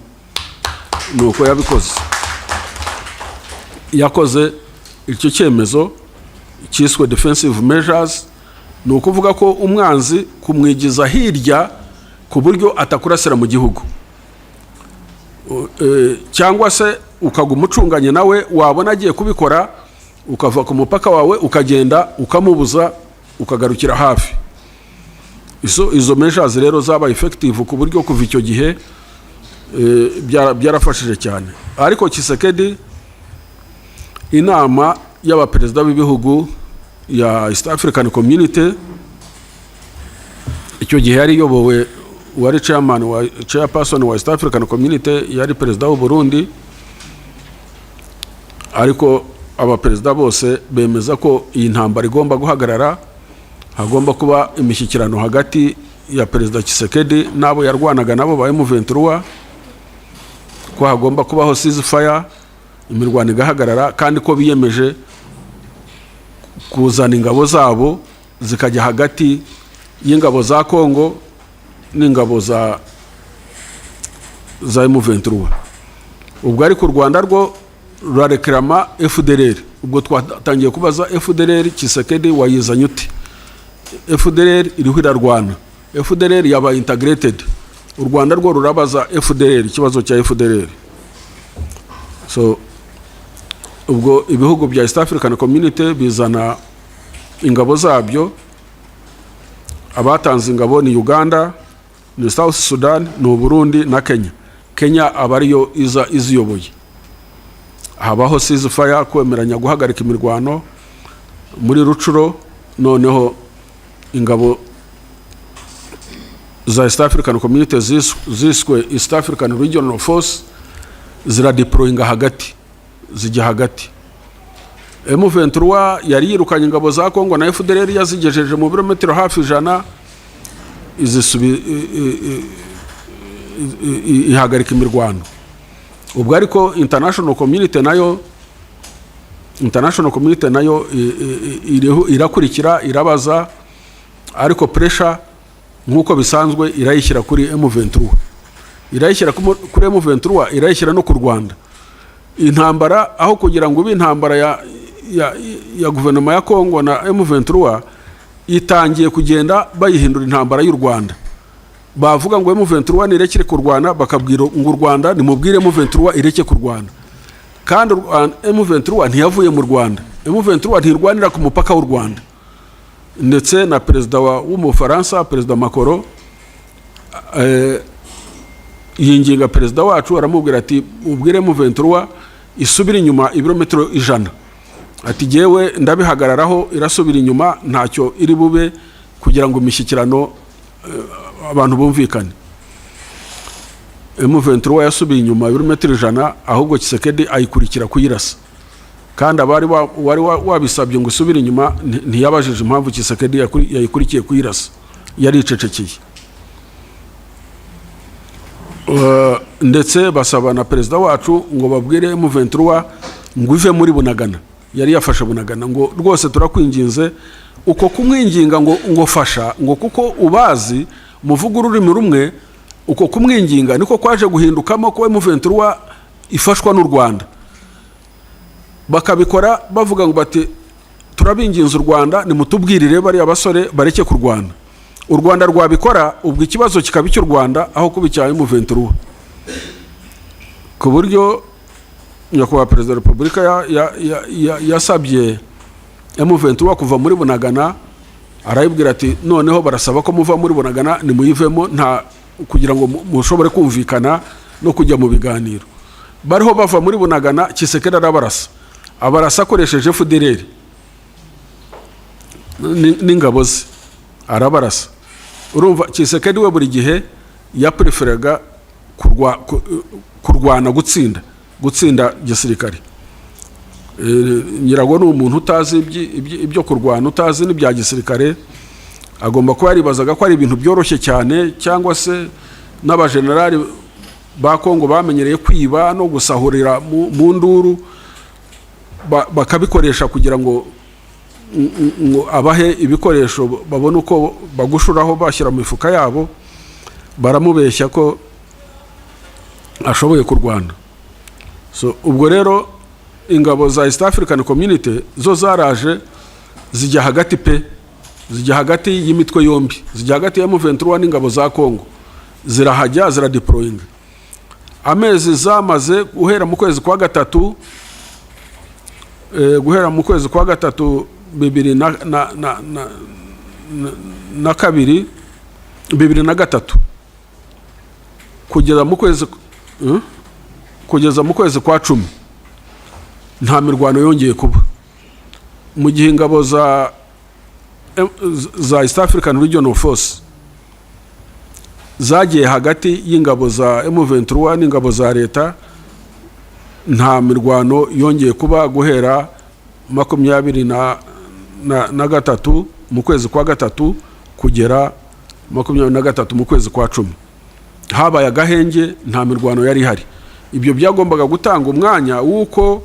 Nuko yabikoze, yakoze icyo cyemezo cyiswe defensive measures. Ni ukuvuga ko umwanzi kumwigiza hirya ku buryo atakurasira mu gihugu, cyangwa se ukaguma ucunganye nawe, wabona agiye kubikora ukava ku mupaka wawe ukagenda ukamubuza, ukagarukira hafi. Izo measures rero zabaye effective ku buryo kuva icyo gihe byarafashije cyane. Ariko Tshisekedi, inama y'abaperezida b'ibihugu ya East African Community icyo gihe yari iyobowe, wari chairman wa chairperson wa East African Community yari perezida w'u Burundi, ariko abaperezida bose bemeza ko iyi ntambara igomba guhagarara, hagomba kuba imishyikirano hagati ya Perezida Tshisekedi n'abo yarwanaga nabo ba M23, ko hagomba kubaho ceasefire, imirwano igahagarara, kandi ko biyemeje kuzana ingabo zabo zikajya hagati y'ingabo za Kongo n'ingabo za M23. Ubwo ariko u Rwanda rwo rurarekerama FDLR. Ubwo twatangiye kubaza FDLR: Tshisekedi, wayizanye ute? FDLR iriho irarwana, FDLR yabaye integrated. U Rwanda rwo rurabaza FDLR, ikibazo cya FDLR. So ubwo ibihugu bya East African Community bizana ingabo zabyo. Abatanze ingabo ni Uganda, ni South Sudan, ni Uburundi na Kenya. Kenya aba ariyo iza iziyoboye. Habaho ceasefire, kwemeranya guhagarika imirwano muri Rutshuru. Noneho ingabo za East African Community ziswe East African Regional Force ziradeployinga hagati, zijya hagati. M23 yari yirukanye ingabo za Kongo na FDLR, yazigejeje mu birometero hafi 100, ihagarika imirwano. Ubwo ariko international community nayo irakurikira, irabaza, ariko pressure nk'uko bisanzwe irayishyira kuri M23, irayishyira kuri M23, irayishyira no ku Rwanda. Intambara aho kugira ngo ibe intambara ya guverinoma ya Kongo na M23, itangiye kugenda bayihindura intambara y'u Rwanda. Bavuga ngo M23 nirekere kurwana, bakabwira ngo u Rwanda nimubwire M23 ireke kurwana. Kandi M23 ntiyavuye mu Rwanda, M23 ntirwanira ku mupaka w'u Rwanda. Ndetse na perezida w'Umufaransa, Perezida Macron, yinginga perezida wacu, aramubwira ati: "Ubwire M23 isubire inyuma ibirometero 100." Ati: "Jyewe ndabihagararaho, irasubira inyuma, ntacyo iri bube, kugira ngo imishyikirano abantu bumvikane." M23 yasubiye inyuma ibirometero 100, ahubwo Tshisekedi ayikurikira kuyirasa. Kandi abari wari wabisabye ngo isubire inyuma ntiyabajije impamvu Tshisekedi yayikurikiye kuyirasa, yaricecekeye. Ndetse basaba na perezida wacu ngo babwire M23 ngo ive muri Bunagana, yari yafashe Bunagana, ngo rwose turakwinginze. Uko kumwinginga ngo fasha, ngo kuko ubazi muvuga ururimi rumwe, uko kumwinginga niko kwaje guhindukamo ko M23 ifashwa n'u Rwanda. Bakabikora bavuga ngo bati: "Turabinginze u Rwanda, nimutubwirire bariya basore bareke kurwana." U Rwanda rwabikora, ubwo ikibazo kikaba icy'u Rwanda aho kuba icya M23, ku buryo Nyakubahwa Perezida wa Repubulika yasabye M23 kuva muri Bunagana. Arayibwira ati: "Noneho barasaba ko muva muri Bunagana, nimuyivemo, nta kugira ngo mushobore kumvikana no kujya mu biganiro." Bariho bava muri Bunagana, Tshisekedi arabarasa, abarasa akoresheje FDLR n'ingabo ze, arabarasa. Urumva Tshisekedi we buri gihe yapreferaga kurwana, gutsinda gisirikare. Nyirago ni umuntu utazi ibyo kurwana, utazi n'ibya gisirikare. Agomba kuba yaribazaga ko ari ibintu byoroshye cyane, cyangwa se n'abajenerali ba Kongo bamenyereye kwiba no gusahurira mu nduru, bakabikoresha kugira ngo abahe ibikoresho babone uko bagushuraho bashyira mu mifuka yabo. Baramubeshya ko ashoboye kurwana. So ubwo rero ingabo za East African Community zo zaraje zijya hagati pe, zijya hagati y'imitwe yombi, zijya hagati ya M23 n'ingabo za Congo, zirahajya, ziradeployinga. Amezi zamaze guhera mu kwezi kwa gatatu, guhera mu kwezi kwa gatatu bibiri na kabiri, 2003, kugeza mu kwezi, Kugeza mu kwezi kwa 10 nta mirwano yongeye kuba, mu gihe ingabo za East African Regional Force zagiye hagati y'ingabo za M23 n'ingabo za leta. Nta mirwano yongeye kuba guhera 23 mu kwezi kwa gatatu kugera 23 mu kwezi kwa 10. Habaye agahenge, nta mirwano yari ihari. Ibyo byagombaga gutanga umwanya w'uko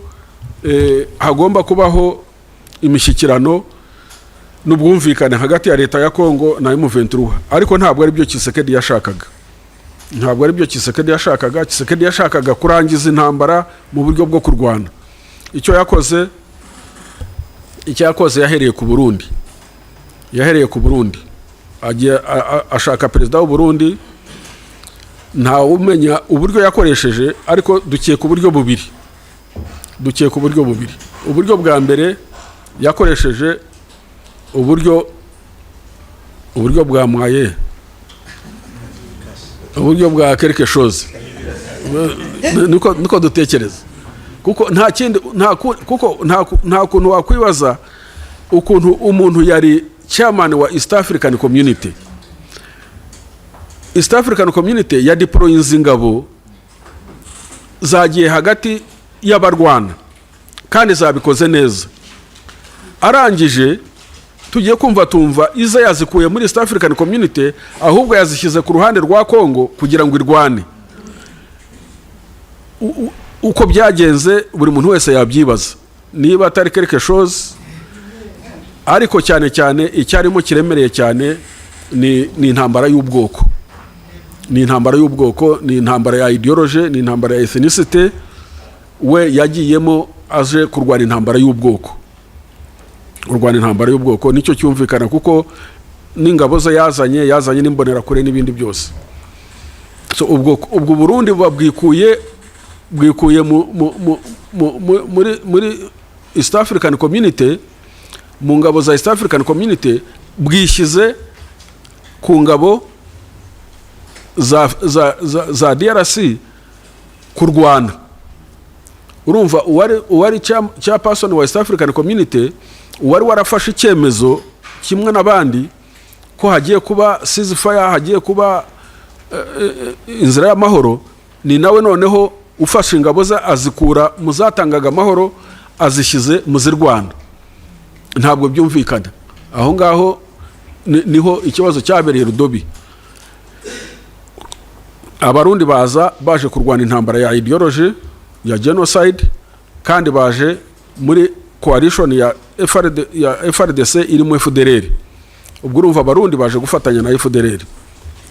hagomba kubaho imishyikirano n'ubwumvikane hagati ya leta ya Kongo na M23, ariko ntabwo ari byo Tshisekedi yashakaga. Ntabwo ari byo Tshisekedi yashakaga. Tshisekedi yashakaga kurangiza intambara mu buryo bwo kurwana. Icyo yakoze, yahereye ku Burundi. Yahereye ku Burundi, agiye ashaka perezida w'u Burundi. Ntawe umenya uburyo yakoresheje, ariko dukeka uburyo bubiri. Dukeka uburyo bubiri. Uburyo bwa mbere, yakoresheje uburyo bwa moyen, uburyo bwa quelque chose. Niko dutekereza, kuko nta kindi, kuko nta kuntu wakwibaza ukuntu umuntu yari chairman wa East African Community, East African Community ya deployinze ingabo, zagiye hagati y'abarwana kandi zabikoze neza. Arangije tugiye kumva tumva iza yazikuye muri East African Community, ahubwo yazishyize ku ruhande rwa Congo kugira ngo irwane. Uko byagenze buri muntu wese yabyibaza niba atari quelque chose, ariko cyane cyane icyarimo kiremereye cyane ni intambara y'ubwoko, ni intambara y'ubwoko, ni intambara ya ideology, ni intambara ya ethnicity. We yagiyemo aje kurwana intambara y'ubwoko. Kurwana intambara y'ubwoko nicyo cyumvikana, kuko n'ingabo ze yazanye n'imbonerakure n'ibindi byose. So ubwo Burundi buba bwikuye muri East African Community, mu ngabo za East African Community, bwishyize ku ngabo za DRC kurwana. Urumva uwari chairperson wa East African Community, uwari warafashe icyemezo kimwe n'abandi ko hagiye kuba ceasefire, hagiye kuba inzira y'amahoro, ni nawe noneho ufashe ingabo ze azikura mu zatangaga amahoro, azishyize mu zirwana. Ntabwo byumvikana. Aho ngaho niho ikibazo cyabereye rudubi. Abarundi baza baje kurwana intambara ya ideology ya genocide, kandi baje muri coalition ya FARDC irimo FDLR. Ubwo urumva abarundi baje gufatanya na FDLR.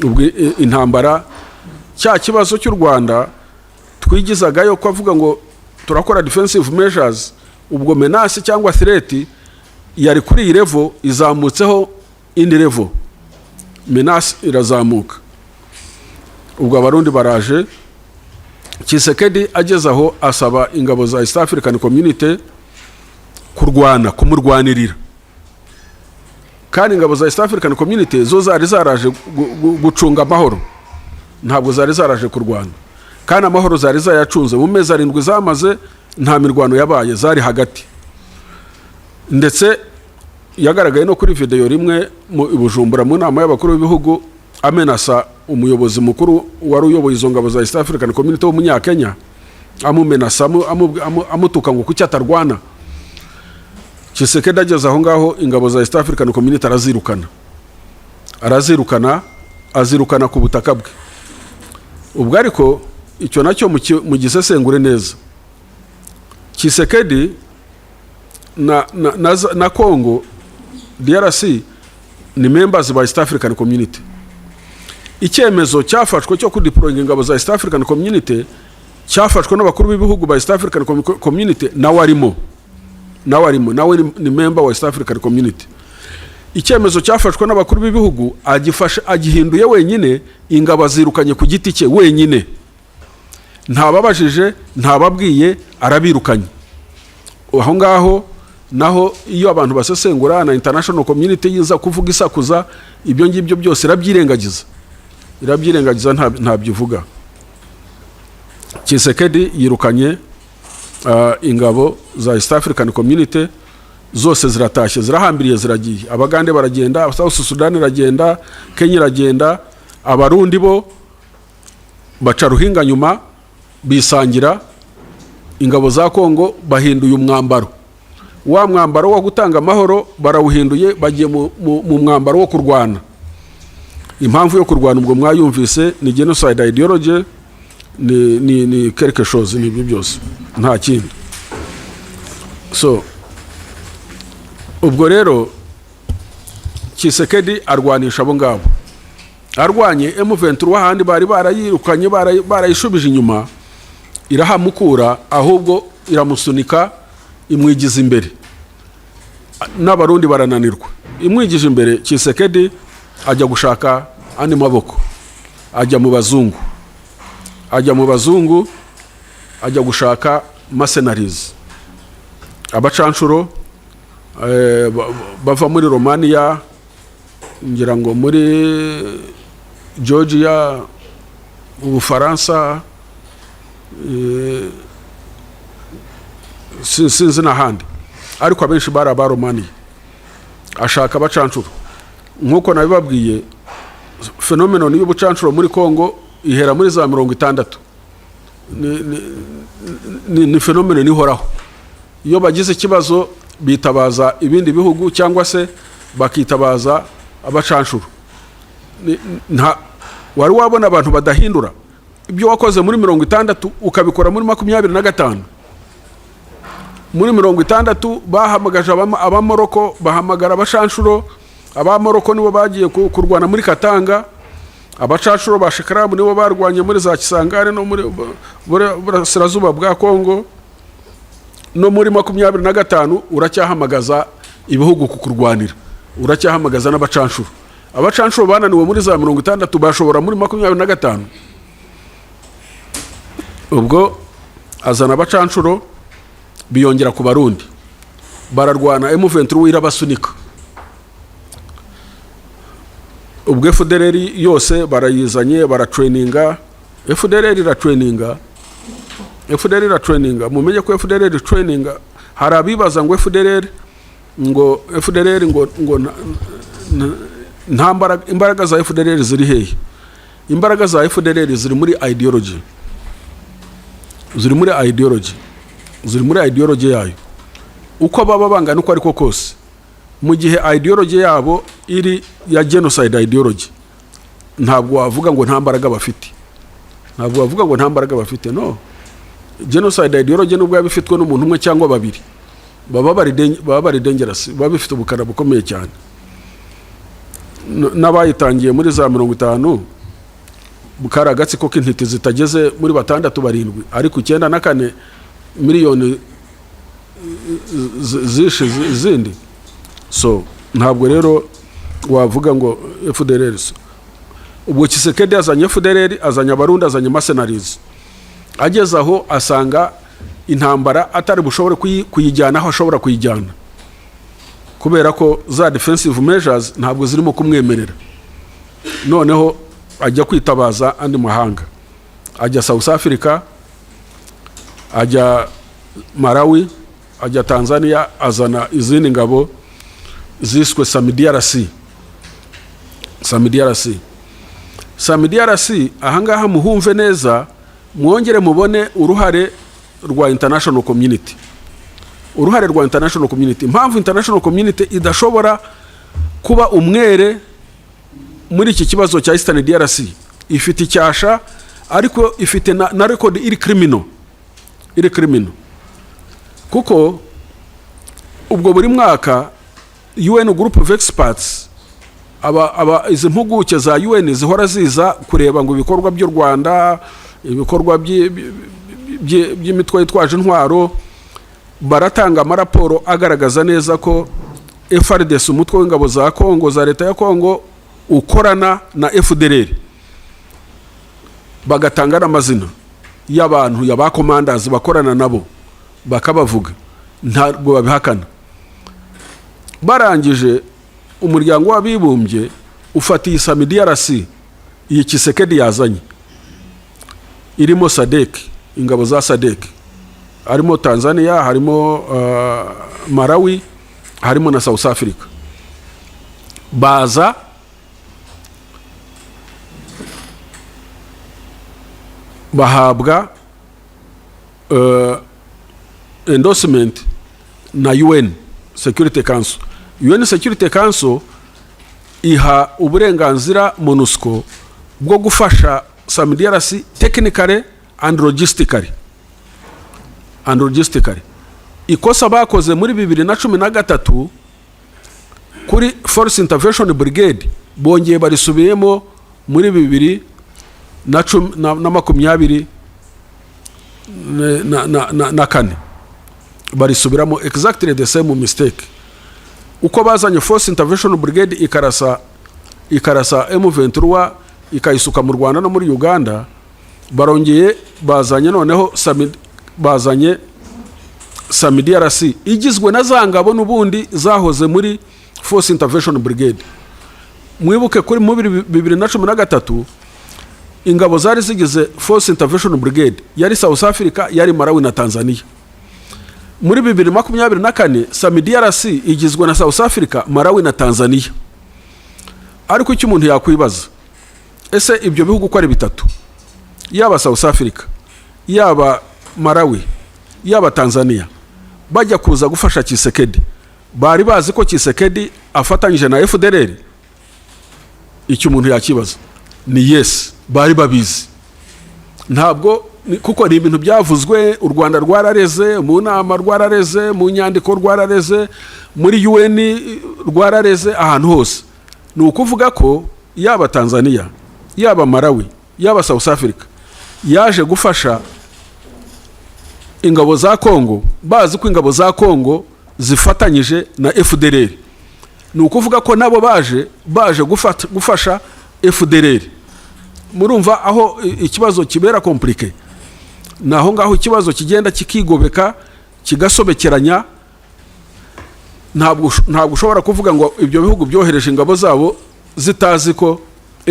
Ubwo intambara, cya kibazo cy'u Rwanda twigizagayo ko avuga ngo turakora defensive measures, ubwo menace cyangwa threat yari kuri iyi level izamutseho indi level, menace irazamuka. Ubwo abarundi baraje. Tshisekedi ageze aho asaba ingabo za East African Community kurwana, kumurwanirira, kandi ingabo za East African Community zo zari zaraje gucunga amahoro, ntabwo zari zaraje kurwana. Kandi amahoro zari zayacunze mu mezi 7 zamaze, nta mirwano yabaye, zari hagati. Ndetse yagaragaye no kuri videwo rimwe mu i Bujumbura mu nama y'abakuru b'ibihugu, amenasa umuyobozi mukuru wari uyoboye izo ngabo za East African Community w'umunyakenya, amumenasa, amutuka ngo kuki atarwana. Tshisekedi ageze aho ngaho, ingabo za East African Community arazirukana, arazirukana, azirukana ku butaka bwe. Ubwo ariko icyo nacyo mugisesengure neza. Tshisekedi na Congo DRC ni members ba East African Community. Icyemezo cyafashwe cyo kudeployinga ingabo za East African Community cyafashwe n'abakuru b'ibihugu ba East African Community, nawe arimo, nawe arimo, nawe ni member wa East African Community. Icyemezo cyafashwe n'abakuru b'ibihugu agifashe, agihinduye wenyine, ingabo azirukanye ku giti cye wenyine, ntababajije, ntababwiye, arabirukanye. Aho ngaho naho iyo abantu basesengura na international community yiza kuvuga isakuza, ibyo ngibyo byose irabyirengagiza, irabyirengagiza, ntabyo ivuga. Tshisekedi yirukanye ingabo za East African Community zose, ziratashye, zirahambiriye, ziragiye. Abagande baragenda, South Sudan iragenda, Kenya iragenda. Abarundi bo baca ruhinga nyuma, bisangira ingabo za Kongo. Bahinduye umwambaro, wa mwambaro wo gutanga amahoro barawuhinduye, bagiye mu mwambaro wo kurwana. Impamvu yo kurwana ubwo mwayumvise, ni genocide ideology, ni quelque chose, ni ibyo byose, nta kindi. So ubwo rero Tshisekedi arwanisha abo ngabo, arwanye M23 ahandi bari barayirukanye, barayishubije inyuma, irahamukura, ahubwo iramusunika, imwigiza imbere, n'Abarundi barananirwa. Imwigije imbere, Tshisekedi ajya gushaka andi maboko, ajya mu bazungu, ajya mu bazungu, ajya gushaka mercenaries, abacanshuro bava muri Romania, ngira ngo muri Georgia, mu Bufaransa, sinzi n'ahandi, ariko abenshi bari Abaromaniya. Ashaka abacanshuro. Nk'uko nabibabwiye, phenomenon y'ubucanshuro muri Congo ihera muri za 60. Ni phenomenon ihoraho. Iyo bagize ikibazo bitabaza ibindi bihugu cyangwa se bakitabaza abacanshuro. Nta wari wabona abantu badahindura ibyo wakoze muri 60 ukabikora muri 25. Muri 60 bahamagaje Abamoroko, bahamagara abacanshuro. Abamoroko nibo bagiye kurwana muri Katanga. Abacanshuro ba Shikaramu nibo barwanye muri za Kisangani no muri Burasirazuba bwa Kongo. No muri 25 uracyahamagaza ibihugu kukurwanira, uracyahamagaza n'abacanshuro. Abacanshuro bananiwe muri za 60, bashobora muri 25? Ubwo azana abacanshuro, biyongera ku Barundi, bararwana, M23 irabasunika. Ubwo FDLR yose barayizanye, baratraininga. FDLR iratraininga, FDLR iratraininga. Mumenye ko FDLR traininga. Hari abibaza ngo FDLR, ngo FDLR ngo nta mbaraga. Imbaraga za FDLR ziri hehe? Imbaraga za FDLR ziri muri ideology, ziri muri ideology, ziri muri ideology yayo. Uko baba bangana uko ariko kose, mu gihe ideology yabo iri ya genocide ideology, ntabwo wavuga ngo nta mbaraga bafite, ntabwo wavuga ngo nta mbaraga bafite. No genocide ideology, nubwo yaba ifitwe n'umuntu umwe cyangwa babiri, baba bari dangerous, baba bifite ubukana bukomeye cyane. N'abayitangiye muri za 50 kari agatsiko k'intiti zitageze muri batandatu, barindwi, ariko 94 miliyoni zishe izindi. So ntabwo rero wavuga ngo FDLR. So ubwo Tshisekedi azanye FDLR, azanye Abarundi, azanye mercenaries. Ageze aho asanga intambara atari bushobore kuyijyana aho ashobora kuyijyana, kubera ko za defensive measures ntabwo zirimo kumwemerera. Noneho ajya kwitabaza andi mahanga, ajya South Africa, ajya Malawi, ajya Tanzania, azana izindi ngabo ziswe SAMIDRC. SAMIDRC, SAMIDRC, ahangaha muhumve neza, mwongere mubone uruhare rwa international community. Uruhare rwa international community, impamvu international community idashobora kuba umwere muri iki kibazo cya Eastern DRC, ifite icyasha, ariko ifite na record iri criminal, kuko ubwo buri mwaka UN Group of Experts, aba izi mpuguke za UN zihora ziza kureba ngo ibikorwa by'u Rwanda, ibikorwa by'imitwe yitwaje intwaro, baratanga amaraporo agaragaza neza ko FARDC, umutwe w'ingabo za Kongo, za leta ya Kongo, ukorana na FDLR, bagatanga n'amazina y'abantu ya ba commanders bakorana nabo, bakabavuga, ntabwo babihakana. Barangije, Umuryango w'Abibumbye ufata iyi SAMIDRC, iyi Tshisekedi yazanye, irimo SADC, ingabo za SADC, harimo Tanzania, harimo Malawi, harimo na South Africa, baza bahabwa endorsement na UN Security Council. UN Security Council iha uburenganzira MONUSCO bwo gufasha SAMIDRC technically and logistically. Ikosa bakoze muri 2013 kuri Force Intervention Brigade bongeye barisubiyemo muri bibiri na cumi na makumyabiri na kane, barisubiramo exactly the same mistake. Uko bazanye Force Intervention Brigade ikarasa M23, ikayisuka mu Rwanda no muri Uganda, barongeye bazanye noneho bazanye SAMIDRC igizwe na za ngabo n'ubundi zahoze muri Force Intervention Brigade. Mwibuke kuri mu 2013, ingabo zari zigize Force Intervention Brigade yari South Africa, yari Malawi na Tanzania. Muri 2024, SAMIDRC igizwe na South Africa, Malawi na Tanzania. Ariko icyo umuntu yakwibaza, ese ibyo bihugu uko ari bitatu, yaba South Africa, yaba Malawi, yaba Tanzania, bajya kuza gufasha Tshisekedi, bari bazi ko Tshisekedi afatanyije na FDLR? Icyo umuntu yakibaza ni yes, bari babizi. Ntabwo kuko ni ibintu byavuzwe, u Rwanda rwarareze mu nama, rwarareze mu nyandiko, rwarareze muri UN, rwarareze ahantu hose. Ni ukuvuga ko yaba Tanzania, yaba Malawi, yaba South Africa yaje gufasha ingabo za Kongo bazi ko ingabo za Kongo zifatanyije na FDLR. Ni ukuvuga ko nabo baje gufasha FDLR. Murumva aho ikibazo kibera compliqué? Ni aho ngaho ikibazo kigenda kikigobeka, kigasobekeranya. Ntabwo ushobora kuvuga ngo ibyo bihugu byohereje ingabo zabo zitazi ko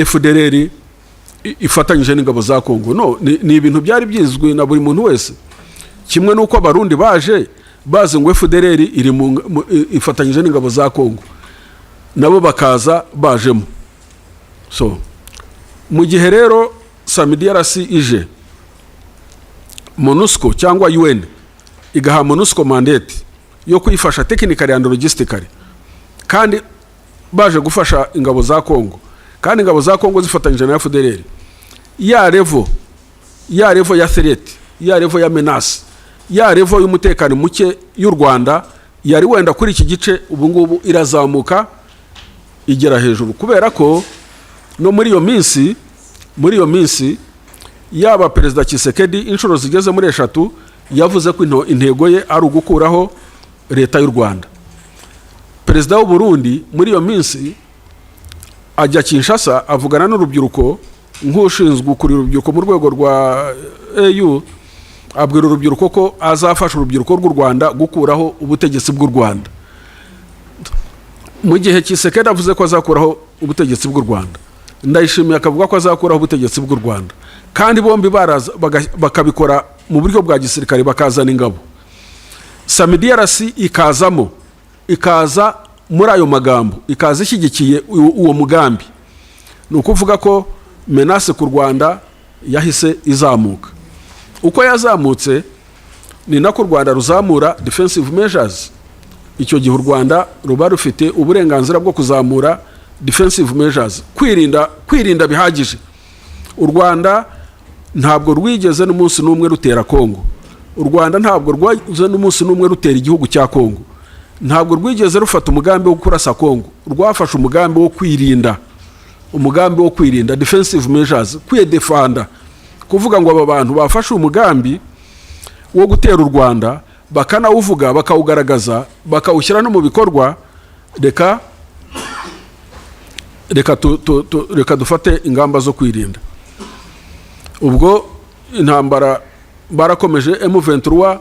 FDLR ifatanyije n'ingabo za Kongo. No ni ibintu byari byizwi na buri muntu wese, kimwe n'uko Abarundi baje bazi ngo FDLR iri ifatanyije n'ingabo za Kongo, nabo bakaza bajemo. So mu gihe rero SAMIDRC ije, MONUSCO cyangwa UN igaha MONUSCO mandate yo kuyifasha technically and logistically, kandi baje gufasha ingabo za Kongo, kandi ingabo za Kongo zifatanyije na FDLR, ya level ya threat, ya level ya menace, ya level y'umutekano muke y'u Rwanda yari wenda kuri iki gice, ubu ngubu irazamuka igera hejuru, kubera ko no muri iyo minsi yaba Perezida Tshisekedi inshuro zigeze muri eshatu yavuze ko intego ye ari ugukuraho leta y'u Rwanda. Perezida w'u Burundi muri iyo minsi ajya Kinshasa, avugana n'urubyiruko nk'ushinzwe gukurira urubyiruko mu rwego rwa AU, abwira urubyiruko ko azafasha urubyiruko rw'u Rwanda gukuraho ubutegetsi bw'u Rwanda. Mu gihe Tshisekedi avuze ko azakuraho ubutegetsi bw'u Rwanda, Ndayishimiye akavuga ko azakuraho ubutegetsi bw'u Rwanda, kandi bombi baraza bakabikora mu buryo bwa gisirikare, bakazana ingabo, SAMIDRC ikazamo, ikaza muri ayo magambo, ikaza ishyigikiye uwo mugambi, ni ukuvuga ko menace ku Rwanda yahise izamuka. Uko yazamutse Ni nako u Rwanda ruzamura defensive measures. Icyo gihe u Rwanda ruba rufite uburenganzira bwo kuzamura defensive measures, kwirinda bihagije. U Rwanda ntabwo rwigeze n'umunsi n'umwe rutera Kongo. U Rwanda ntabwo rwigeze n'umunsi n'umwe rutera igihugu cya Kongo. Ntabwo rwigeze rufata umugambi wo kurasa Kongo. Rwafashe umugambi wo kwirinda, umugambi wo kwirinda, defensive measures, kwiyedefanda, kuvuga ngo aba bantu bafashe umugambi wo gutera u Rwanda, bakanawuvuga, bakawugaragaza, bakawushyira no mu bikorwa, reka dufate ingamba zo kwirinda. Ubwo intambara barakomeje. M23,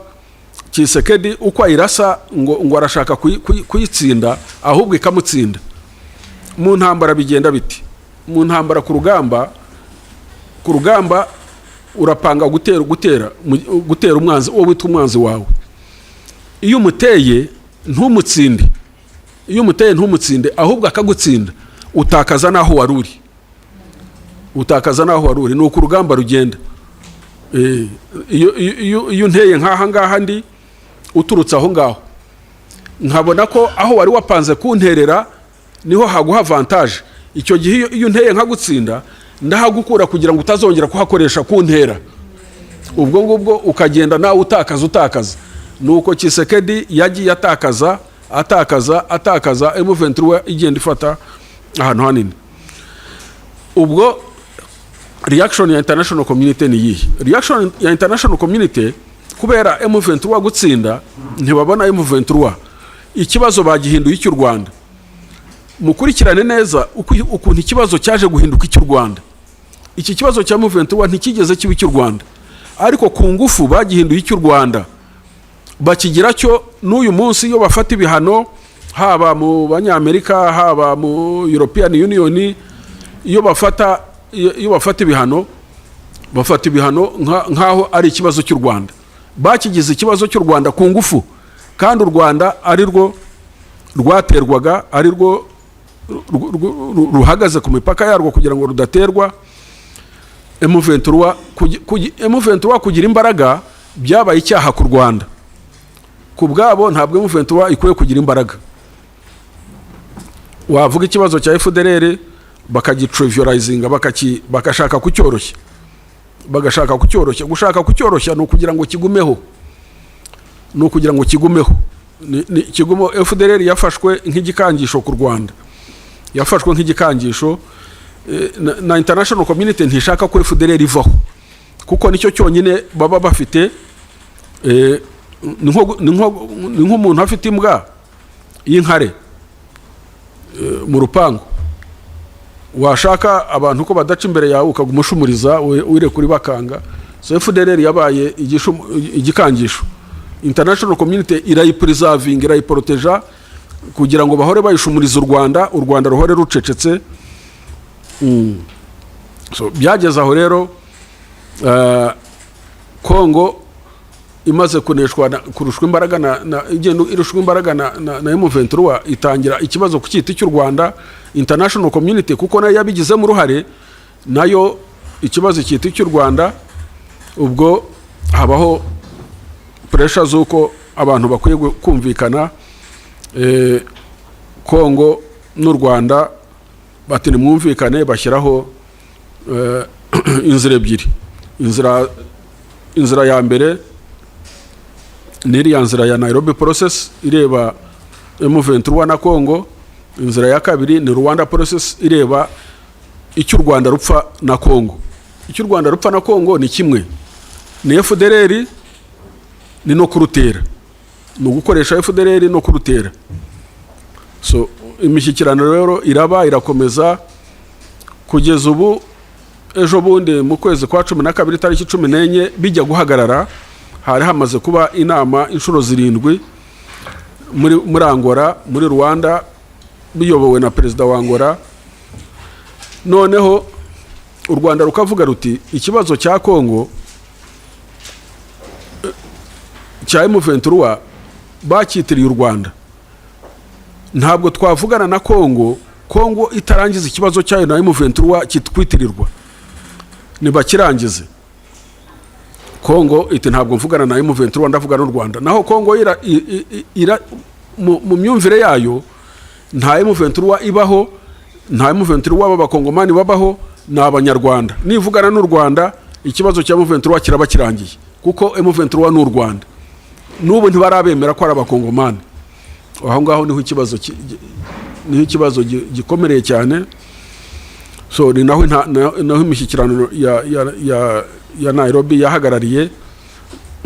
Tshisekedi uko ayirasa ngo arashaka kuyitsinda, ahubwo ikamutsinda. Mu ntambara bigenda biti? Mu ntambara, ku rugamba urapanga gutera umwanzi, uwo witwa umwanzi wawe. Iyo umuteye ntumutsinde, iyo umuteye ntumutsinde ahubwo akagutsinda, utakaza n'aho wari uri, utakaza n'aho wari uri. Ni uko urugamba rugenda. Iyo unteye nk'aha ngaha ndi, uturutse aho ngaho, nkabona ko aho wari wapanze kunterera niho haguha avantage, icyo gihe iyo unteye nkagutsinda, ndahagukura kugira ngo utazongera kuhakoresha kuntera. Ubwo ngubwo ukagenda nawe utakaza, utakaza. Nuko Tshisekedi yagiye atakaza, atakaza, atakaza, M23 igenda ifata ahantu hanini. Ubwo reaction ya international community ni iyihe? Reaction ya international community, kubera M23 gutsinda, ntibabona M23, ikibazo bagihinduye icy'u Rwanda. Mukurikirane neza ukuntu ikibazo cyaje guhinduka icy'u Rwanda. Iki kibazo cya M23 ntikigeze kiba icy'u Rwanda, ariko ku ngufu bagihinduye icy'u Rwanda, bakigira cyo. N'uyu munsi iyo bafata ibihano, haba mu Banyamerika, haba mu European Union, iyo bafata ibihano, bafata ibihano nk'aho ari ikibazo cy'u Rwanda. Bakigize ikibazo cy'u Rwanda ku ngufu, kandi u Rwanda ari rwo rwaterwaga, ari rwo ruhagaze ku mipaka yarwo kugira ngo rudaterwa. M23 kugira imbaraga byabaye icyaha ku Rwanda. Ku bwabo ntabwo M23 ikwiye kugira imbaraga. Wavuga ikibazo cya FDLR, bakagitrivializinga, bagashaka kucyoroshya, bagashaka kucyoroshya. Gushaka kucyoroshya ni ukugira ngo kigumeho, ni ukugira ngo kigumeho. Kigumo. FDLR yafashwe nk'igikangisho ku Rwanda, yafashwe nk'igikangisho. Na international community ntishaka ko FDLR ivaho, kuko nicyo cyonyine baba bafite. Ni nk'umuntu afite imbwa y'inkare mu rupangu, washaka abantu ko badaca imbere yawe, ukaguma ushumuriza, wire kuri bakanga. So FDLR yabaye igikangisho. International community irayipreservinga, irayiporoteja kugira ngo bahore bayishumuriza u Rwanda, u Rwanda ruhore rucecetse. So byageze aho rero, Kongo imaze kuneshwa kurushwa imbaraga na igenda irushwa imbaraga na M23, itangira ikibazo ku cyiti cy'u Rwanda. International community, kuko nayo yabigizemo uruhare, nayo ikibazo cyiti cy'u Rwanda. Ubwo habaho pressure z'uko abantu bakwiye kumvikana, Kongo n'u Rwanda, bati nimwumvikane. Bashyiraho inzira ebyiri. Inzira ya mbere ni iriya nzira ya Nairobi Process ireba M23 na Congo. Inzira ya kabiri ni Luanda Process ireba icyo u Rwanda rupfa na Congo. Icyo u Rwanda rupfa na Congo ni kimwe, ni FDLR, ni no kurutera, ni ugukoresha FDLR no kurutera. So imishyikirano rero iraba, irakomeza kugeza ubu. Ejo bundi mu kwezi kwa 12, tariki 14, bijya guhagarara, hari hamaze kuba inama inshuro zirindwi muri Angola, muri Luanda, biyobowe na perezida wa Angola. Noneho u Rwanda rukavuga ruti ikibazo cya Kongo, cya M23 bacyitiriye u Rwanda, ntabwo twavugana na Kongo, Kongo itarangiza ikibazo cyayo na M23 kitwitirirwa. Nibakirangize. Kongo iti: "Ntabwo mvugana na M23, ndavuga n'u Rwanda." Naho Kongo ira, ira mu myumvire yayo nta M23 ibaho, nta M23 b'abakongomani babaho, ni Abanyarwanda. Nivugana n'u Rwanda, ikibazo cya M23 kiraba kirangiye, kuko M23 ni u Rwanda. N'ubu ntibarabemera ko ari Abakongomani. Aho ngaho niho ikibazo gikomereye cyane. So ni naho naho imishyikirano ya Nairobi yahagarariye,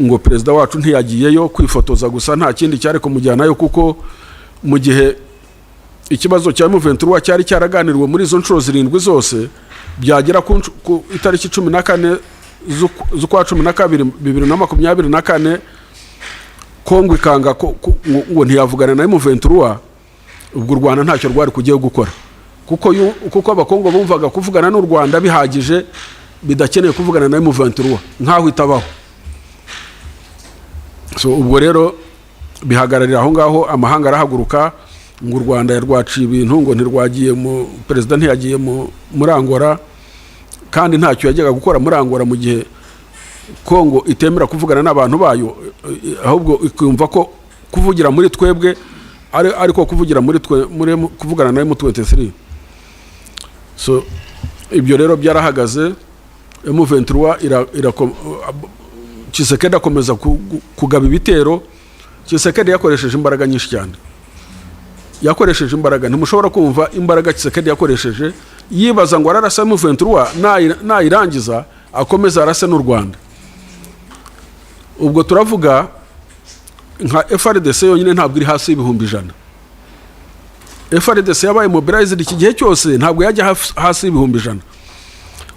ngo perezida wacu ntiyagiyeyo kwifotoza gusa, nta kindi cyari kumujyanayo, kuko mu gihe ikibazo cya M23 cyari cyaraganiriwe muri izo nshuro zirindwi zose, byagera ku itariki 14 z'ukwa 12 2024, Kongo ikanga ngo ntiyavugana na M23, ubwo u Rwanda ntacyo rwari kujyayo gukora, kuko Abakongo bumvaga kuvugana n'u Rwanda bihagije, bidakeneye kuvugana na M23 nk'aho itabaho. So ubwo rero bihagararira aho ngaho. Amahanga arahaguruka ngo u Rwanda rwaciye ibintu, ngo ntirwagiye mu perezida ntiyagiye muri Angola, kandi ntacyo yajyaga gukora muri Angola mu gihe Kongo itemera kuvugana n'abantu bayo, ahubwo ikumva ko kuvugira muri twebwe ariko kuvugira muri twe muri kuvugana na M23. So ibyo rero byarahagaze. M23 Tshisekedi akomeza kugaba ibitero. Tshisekedi yakoresheje imbaraga nyinshi cyane, yakoresheje imbaraga, ntimushobora kumva imbaraga Tshisekedi yakoresheje, yibaza ngo ararasa M23, nayirangiza akomeza arase n'u Rwanda. Ubwo turavuga nka FARDC yonyine ntabwo iri hasi y'ibihumbi 100. FARDC yabaye mobilized iki gihe cyose ntabwo yajya hasi y'ibihumbi 100.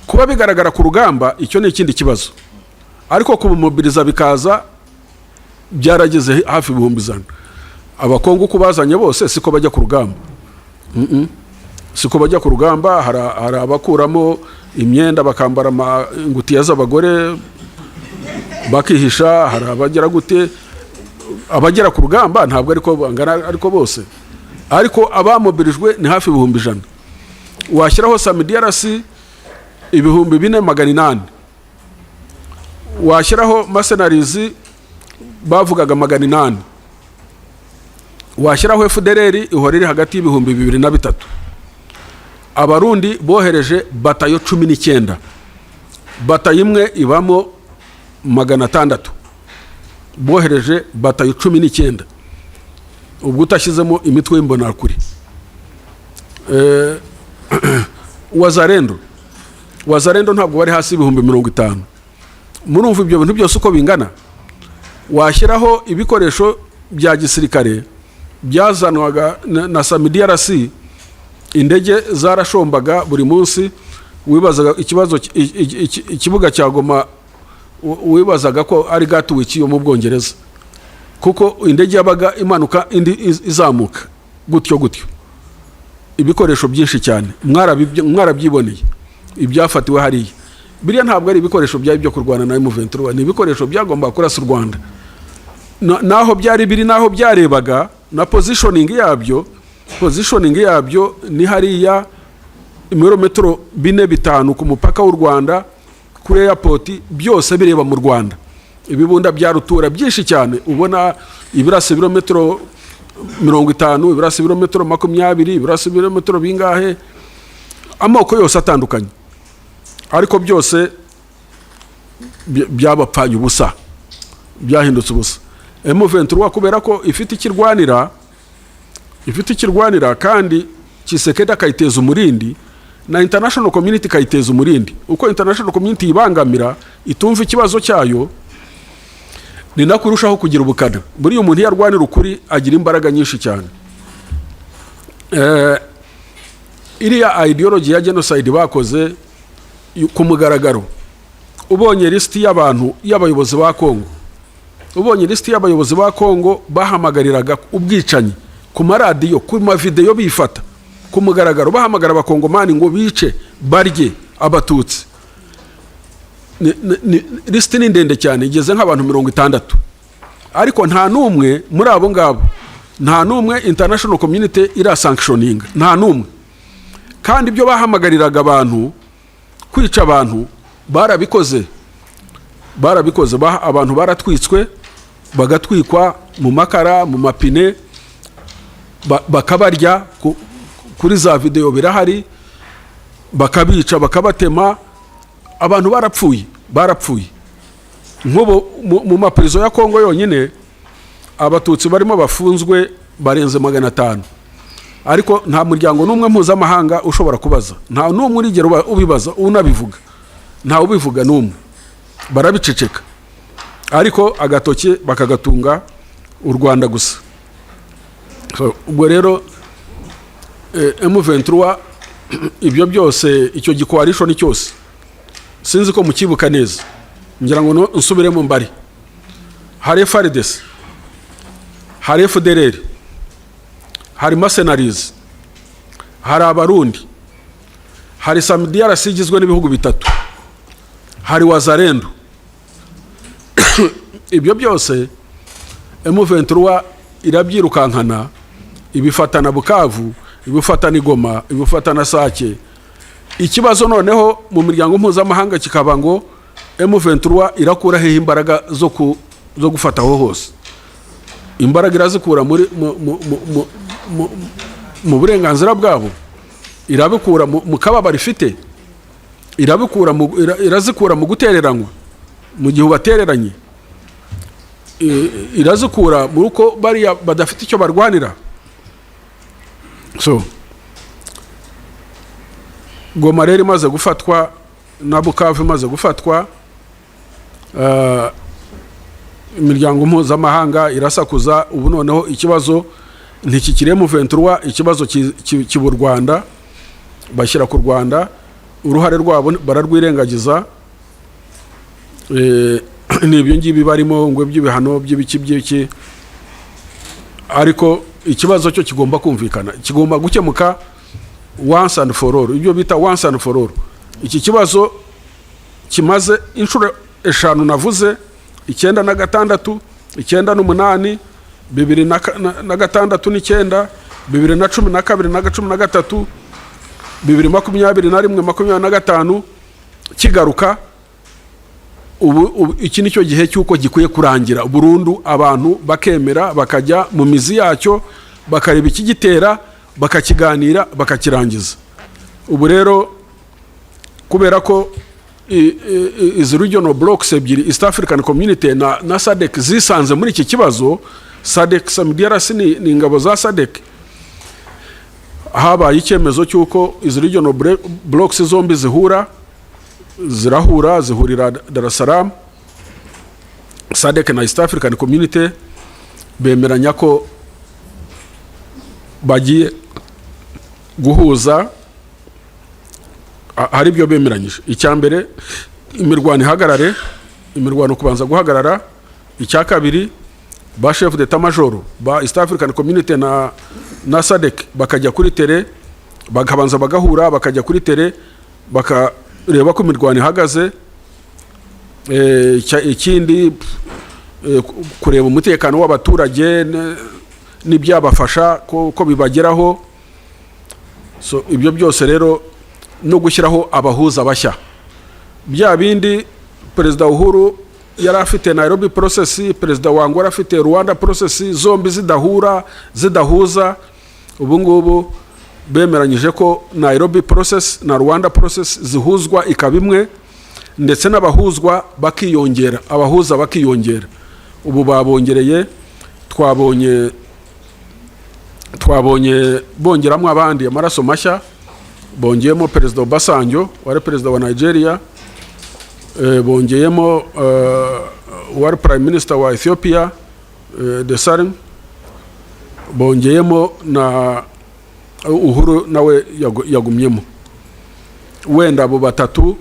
Kuba bigaragara ku rugamba, icyo ni ikindi kibazo, ariko kubumobiriza bikaza byarageze hafi 100,000. Abakongo uko bazanye bose siko bajya ku rugamba. Siko bajya ku rugamba. Hari abakuramo imyenda bakambara ingutiya z'abagore bakihisha, hari abagera gute. Abagera ku rugamba ntabwo ariko bangana, ariko bose, ariko abamobirijwe ni hafi 100,000. Washyiraho SAMIDRC 4,800, washyiraho mercenaries bavugaga 800, washyiraho FDLR ihora iri hagati y'ibihumbi 2 na 3. Abarundi bohereje batayo 19, batayo imwe ibamo 600, bohereje batayo 19, ubwo utashyizemo imitwe y'imbonerakure. Wazalendo ntabwo bari hasi y'ibihumbi 50. Murumva ibyo bintu byose uko bingana. Washyiraho ibikoresho bya gisirikare byazanwaga na SAMIDRC, indege zarashombaga buri munsi. Wibazaga ikibazo ikibuga cya Goma, wibazaga ko ari Gatwick yo mu Bwongereza, kuko indege yabaga imanuka indi izamuka gutyo gutyo. Ibikoresho byinshi cyane mwarabyiboneye ibyafatiwe hariya. Biriya ntabwo ari ibikoresho byari byo kurwana na M23, ni ibikoresho byagombaga kurasa u Rwanda. Naho byari biri, naho byarebaga na positioning yabyo ni hariya ibirometero 4, 5 ku mupaka w'u Rwanda, kuri airport, byose bireba mu Rwanda. Ibibunda bya rutura byinshi cyane, ubona ibirasa ibirometero 50, ibirasa ibirometero 20, ibirasa ibirometero bingahe, amoko yose atandukanye, ariko byose byabapfanye ubusa, byahindutse ubusa. M23 kubera ko ifite ikirwanira, kandi Tshisekedi akayiteza umurindi na international community ikayiteza umurindi, uko international community yibangamira, itumva ikibazo cyayo, ni nako irushaho kugira ubukana. Buriya umuntu iyo arwanira ukuri agira imbaraga nyinshi cyane. Iriya ideology ya genocide bakoze ku mugaragaro, ubonye lisiti y'abantu y'abayobozi ba Kongo, ubonye lisiti y'abayobozi ba Kongo bahamagariraga ubwicanyi ku maradiyo, ku mavideyo, bifata ku mugaragaro bahamagara Abakongomani ngo bice, barye Abatutsi. Lisiti ni ndende cyane, igeze nk'abantu 60, ariko nta n'umwe muri abo ngabo, nta n'umwe international community irasanctioninga, nta n'umwe. Kandi ibyo bahamagariraga abantu kwica abantu barabikoze. Barabikoze, abantu baratwitswe, bagatwikwa mu makara, mu mapine, bakabarya kuri za videwo birahari, bakabica, bakabatema. Abantu barapfuye, barapfuye. Nk'ubu mu mapirizo ya Kongo yonyine, Abatutsi barimo bafunzwe barenze 500, ariko nta muryango n'umwe mpuzamahanga ushobora kubaza, nta n'umwe urigera ubibaza, unabivuga, nta ubivuga n'umwe, barabiceceka, ariko agatoki bakagatunga u Rwanda gusa. So, ubwo rero M23, ibyo byose, icyo gicoalition cyose, sinzi ko mukibuka neza, ngira ngo nsubiremo mbari: hari FARDC, hari FDLR, hari mercenaries, hari Abarundi, hari SAMIDRC igizwe n'ibihugu bitatu, hari Wazalendo. Ibyo byose M23 irabyirukankana, ibifatana Bukavu, ibifatana Igoma, ibifatana Sake. Ikibazo noneho mu miryango mpuzamahanga kikaba ngo M23 irakura hehe imbaraga zo gufata aho hose? Imbaraga irazikura muri mu burenganzira bwabo, irabikura mu kababaro ifite, irabikura irazikura mu gutereranywa mu gihe ubatereranye, irazikura muri uko bariya badafite icyo barwanira. So Goma rero imaze gufatwa na Bukavu imaze gufatwa, imiryango mpuzamahanga irasakuza. Ubu noneho ikibazo ntikikiri M23, ikibazo kiba u Rwanda, bashyira ku Rwanda, uruhare rwabo bararwirengagiza. Ni ibyo ngibi barimo ngo by'ibihano, by'ibiki by'iki, ariko ikibazo cyo kigomba kumvikana, kigomba gukemuka once and for all, ibyo bita once and for all. Iki kibazo kimaze inshuro eshanu navuze: 96, 98, 2006 n'icyenda, 2012 na 13, 2021, 25, kigaruka. Ubu iki ni cyo gihe cy'uko gikwiye kurangira burundu, abantu bakemera bakajya mu mizi yacyo, bakareba ikigitera, bakakiganira, bakakirangiza. Ubu rero kubera ko izi regional blocks ebyiri, East African Community na SADC, zisanze muri iki kibazo, SADC, SAMIDRC ni ingabo za SADC, habaye icyemezo cy'uko izi regional blocks zombi zihura, zirahura, zihurira Dar es Salaam. SADC na East African Community bemeranya ko bagiye guhuza. Hari ibyo bemeranyije. Icya mbere, imirwano ihagarare, imirwano kubanza guhagarara. Icya kabiri, ba chef d'état major ba East African Community na SADC bakajya kuri terrain, bakabanza bagahura, bakajya kuri terrain, bakareba ko imirwano ihagaze. Ikindi, kureba umutekano w'abaturage n'ibyabafasha ko bibageraho. So ibyo byose rero, no gushyiraho abahuza bashya, bya bindi Perezida Uhuru yari afite Nairobi Process, Perezida wa Angola afite Luanda Process, zombi zidahura, zidahuza. Ubu ngubu bemeranyije ko Nairobi Process na Luanda Process zihuzwa ikaba imwe, ndetse n'abahuzwa bakiyongera, abahuza bakiyongera. Ubu babongereye, twabonye bongeramo abandi amaraso mashya. Bongeyemo Perezida Obasanjo wari perezida wa Nigeria, bongeyemo wari prime minister wa Ethiopia, Desalegn, bongeyemo na Uhuru nawe yagumyemo. Wenda abo batatu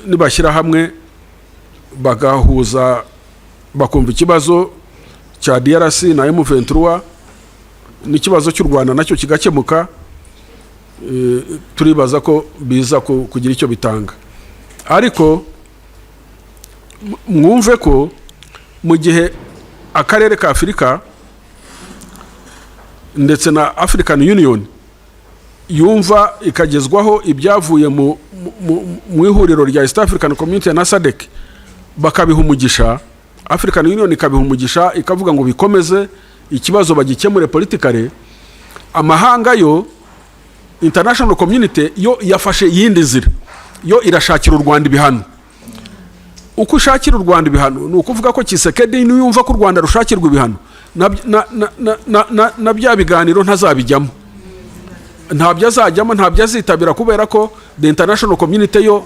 nibashyira hamwe, bagahuza, bakumva ikibazo cya DRC na M23 n'ikibazo cy'u Rwanda nacyo kigakemuka, turibaza ko biza kugira icyo bitanga. Ariko mwumve ko mu gihe akarere ka Afurika ndetse na African Union yumva ikagezwaho ibyavuye mu ihuriro rya East African Community na SADC. Bakabiha umugisha, African Union ikabiha umugisha, ikavuga ngo bikomeze, ikibazo bagikemure politically. Amahanga yo, international community yo, yafashe iyindi nzira, yo irashakira u Rwanda ibihano. Uko ushakira u Rwanda ibihano ni ukuvuga ko Tshisekedi niyumva ko u Rwanda rushakirwa ibihano, na bya biganiro ntazabijyamo, ntabyo azajyamo, ntabyo azitabira, kubera ko the international community yo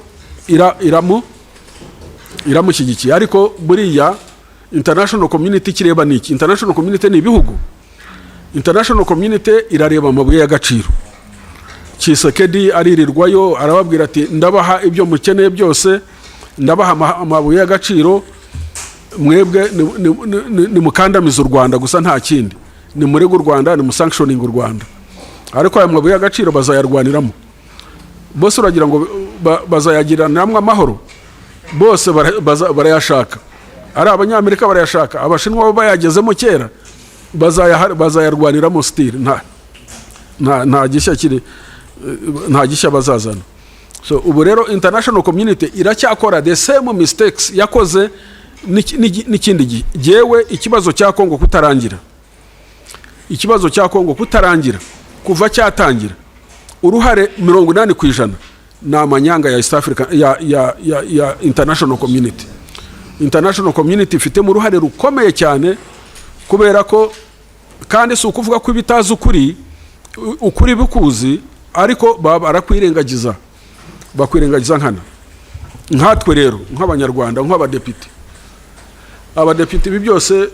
iramushyigikiye. Ariko buriya international community ikireba ni iki? International community ni ibihugu. International community irareba amabuye y'agaciro. Tshisekedi aririrwayo arababwira ati: "Ndabaha ibyo mukeneye byose, ndabaha amabuye y'agaciro, mwebwe nimukandamize u Rwanda gusa, nta kindi, nimurege u Rwanda, nimusanctioning u Rwanda." Ariko aya mabuye y'agaciro bazayarwaniramo bose. Uragira ngo bazayagiranamo amahoro? Bose barayashaka. Ari Abanyamerika barayashaka, Abashinwa bo bayagezemo kera, bazayarwaniramo still. Nta gishya kiri, nta gishya bazazana. So ubu rero international community iracyakora the same mistakes yakoze n'ikindi gihe. Jyewe ikibazo cya Kongo kutarangira, ikibazo cya Kongo kutarangira kuva cyatangira, uruhare 80% ni amanyanga ya East Africa, ya international community. International community ifitemo uruhare rukomeye cyane, kubera ko kandi si ukuvuga ko ibitazi ukuri, ukuri bikuzi, ariko baba barakwirengagiza, bakwirengagiza nkana. Nkatwe rero nk'Abanyarwanda, nk'abadepite, abadepite ibi byose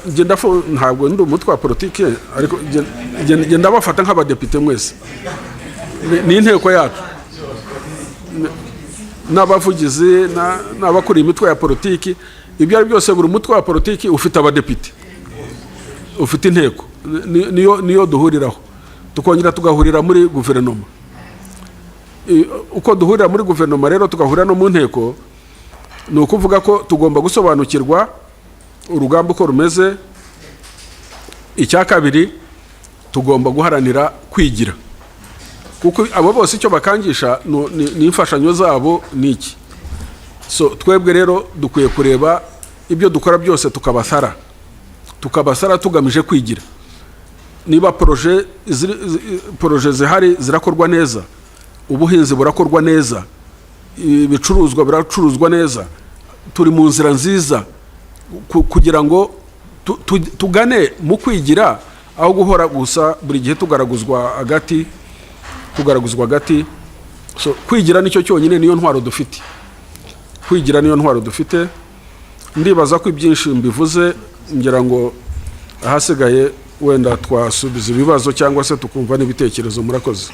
njye ntabwo ndi umutwe wa politike, ariko njye ndabafata nk'abadepite mwese. Ni inteko yacu, n'abavugizi n'abakuriye imitwe ya politiki. Ibyo ari byose, buri mutwe wa politiki ufite abadepite, ufite inteko. Niyo duhuriraho, tukongera tugahurira muri guverinoma. Uko duhurira muri guverinoma rero, tugahurira no mu nteko, ni ukuvuga ko tugomba gusobanukirwa urugamba uko rumeze. Icya kabiri, tugomba guharanira kwigira, kuko abo bose icyo bakangisha ni imfashanyo zabo, ni iki. So twebwe rero dukwiye kureba ibyo dukora byose, tukabasara tugamije kwigira. Niba projet zihari zirakorwa neza, ubuhinzi burakorwa neza, ibicuruzwa biracuruzwa neza, turi mu nzira nziza kugira ngo tugane mu kwigira, aho guhora gusa buri gihe tugaraguzwa agati, tugaraguzwa agati. So kwigira nicyo cyonyine, niyo ntwaro dufite. Kwigira niyo ntwaro dufite. Ndibaza ko ibyinshi mbivuze, ngira ngo ahasigaye wenda twasubiza ibibazo cyangwa se tukumva n'ibitekerezo. Murakoze.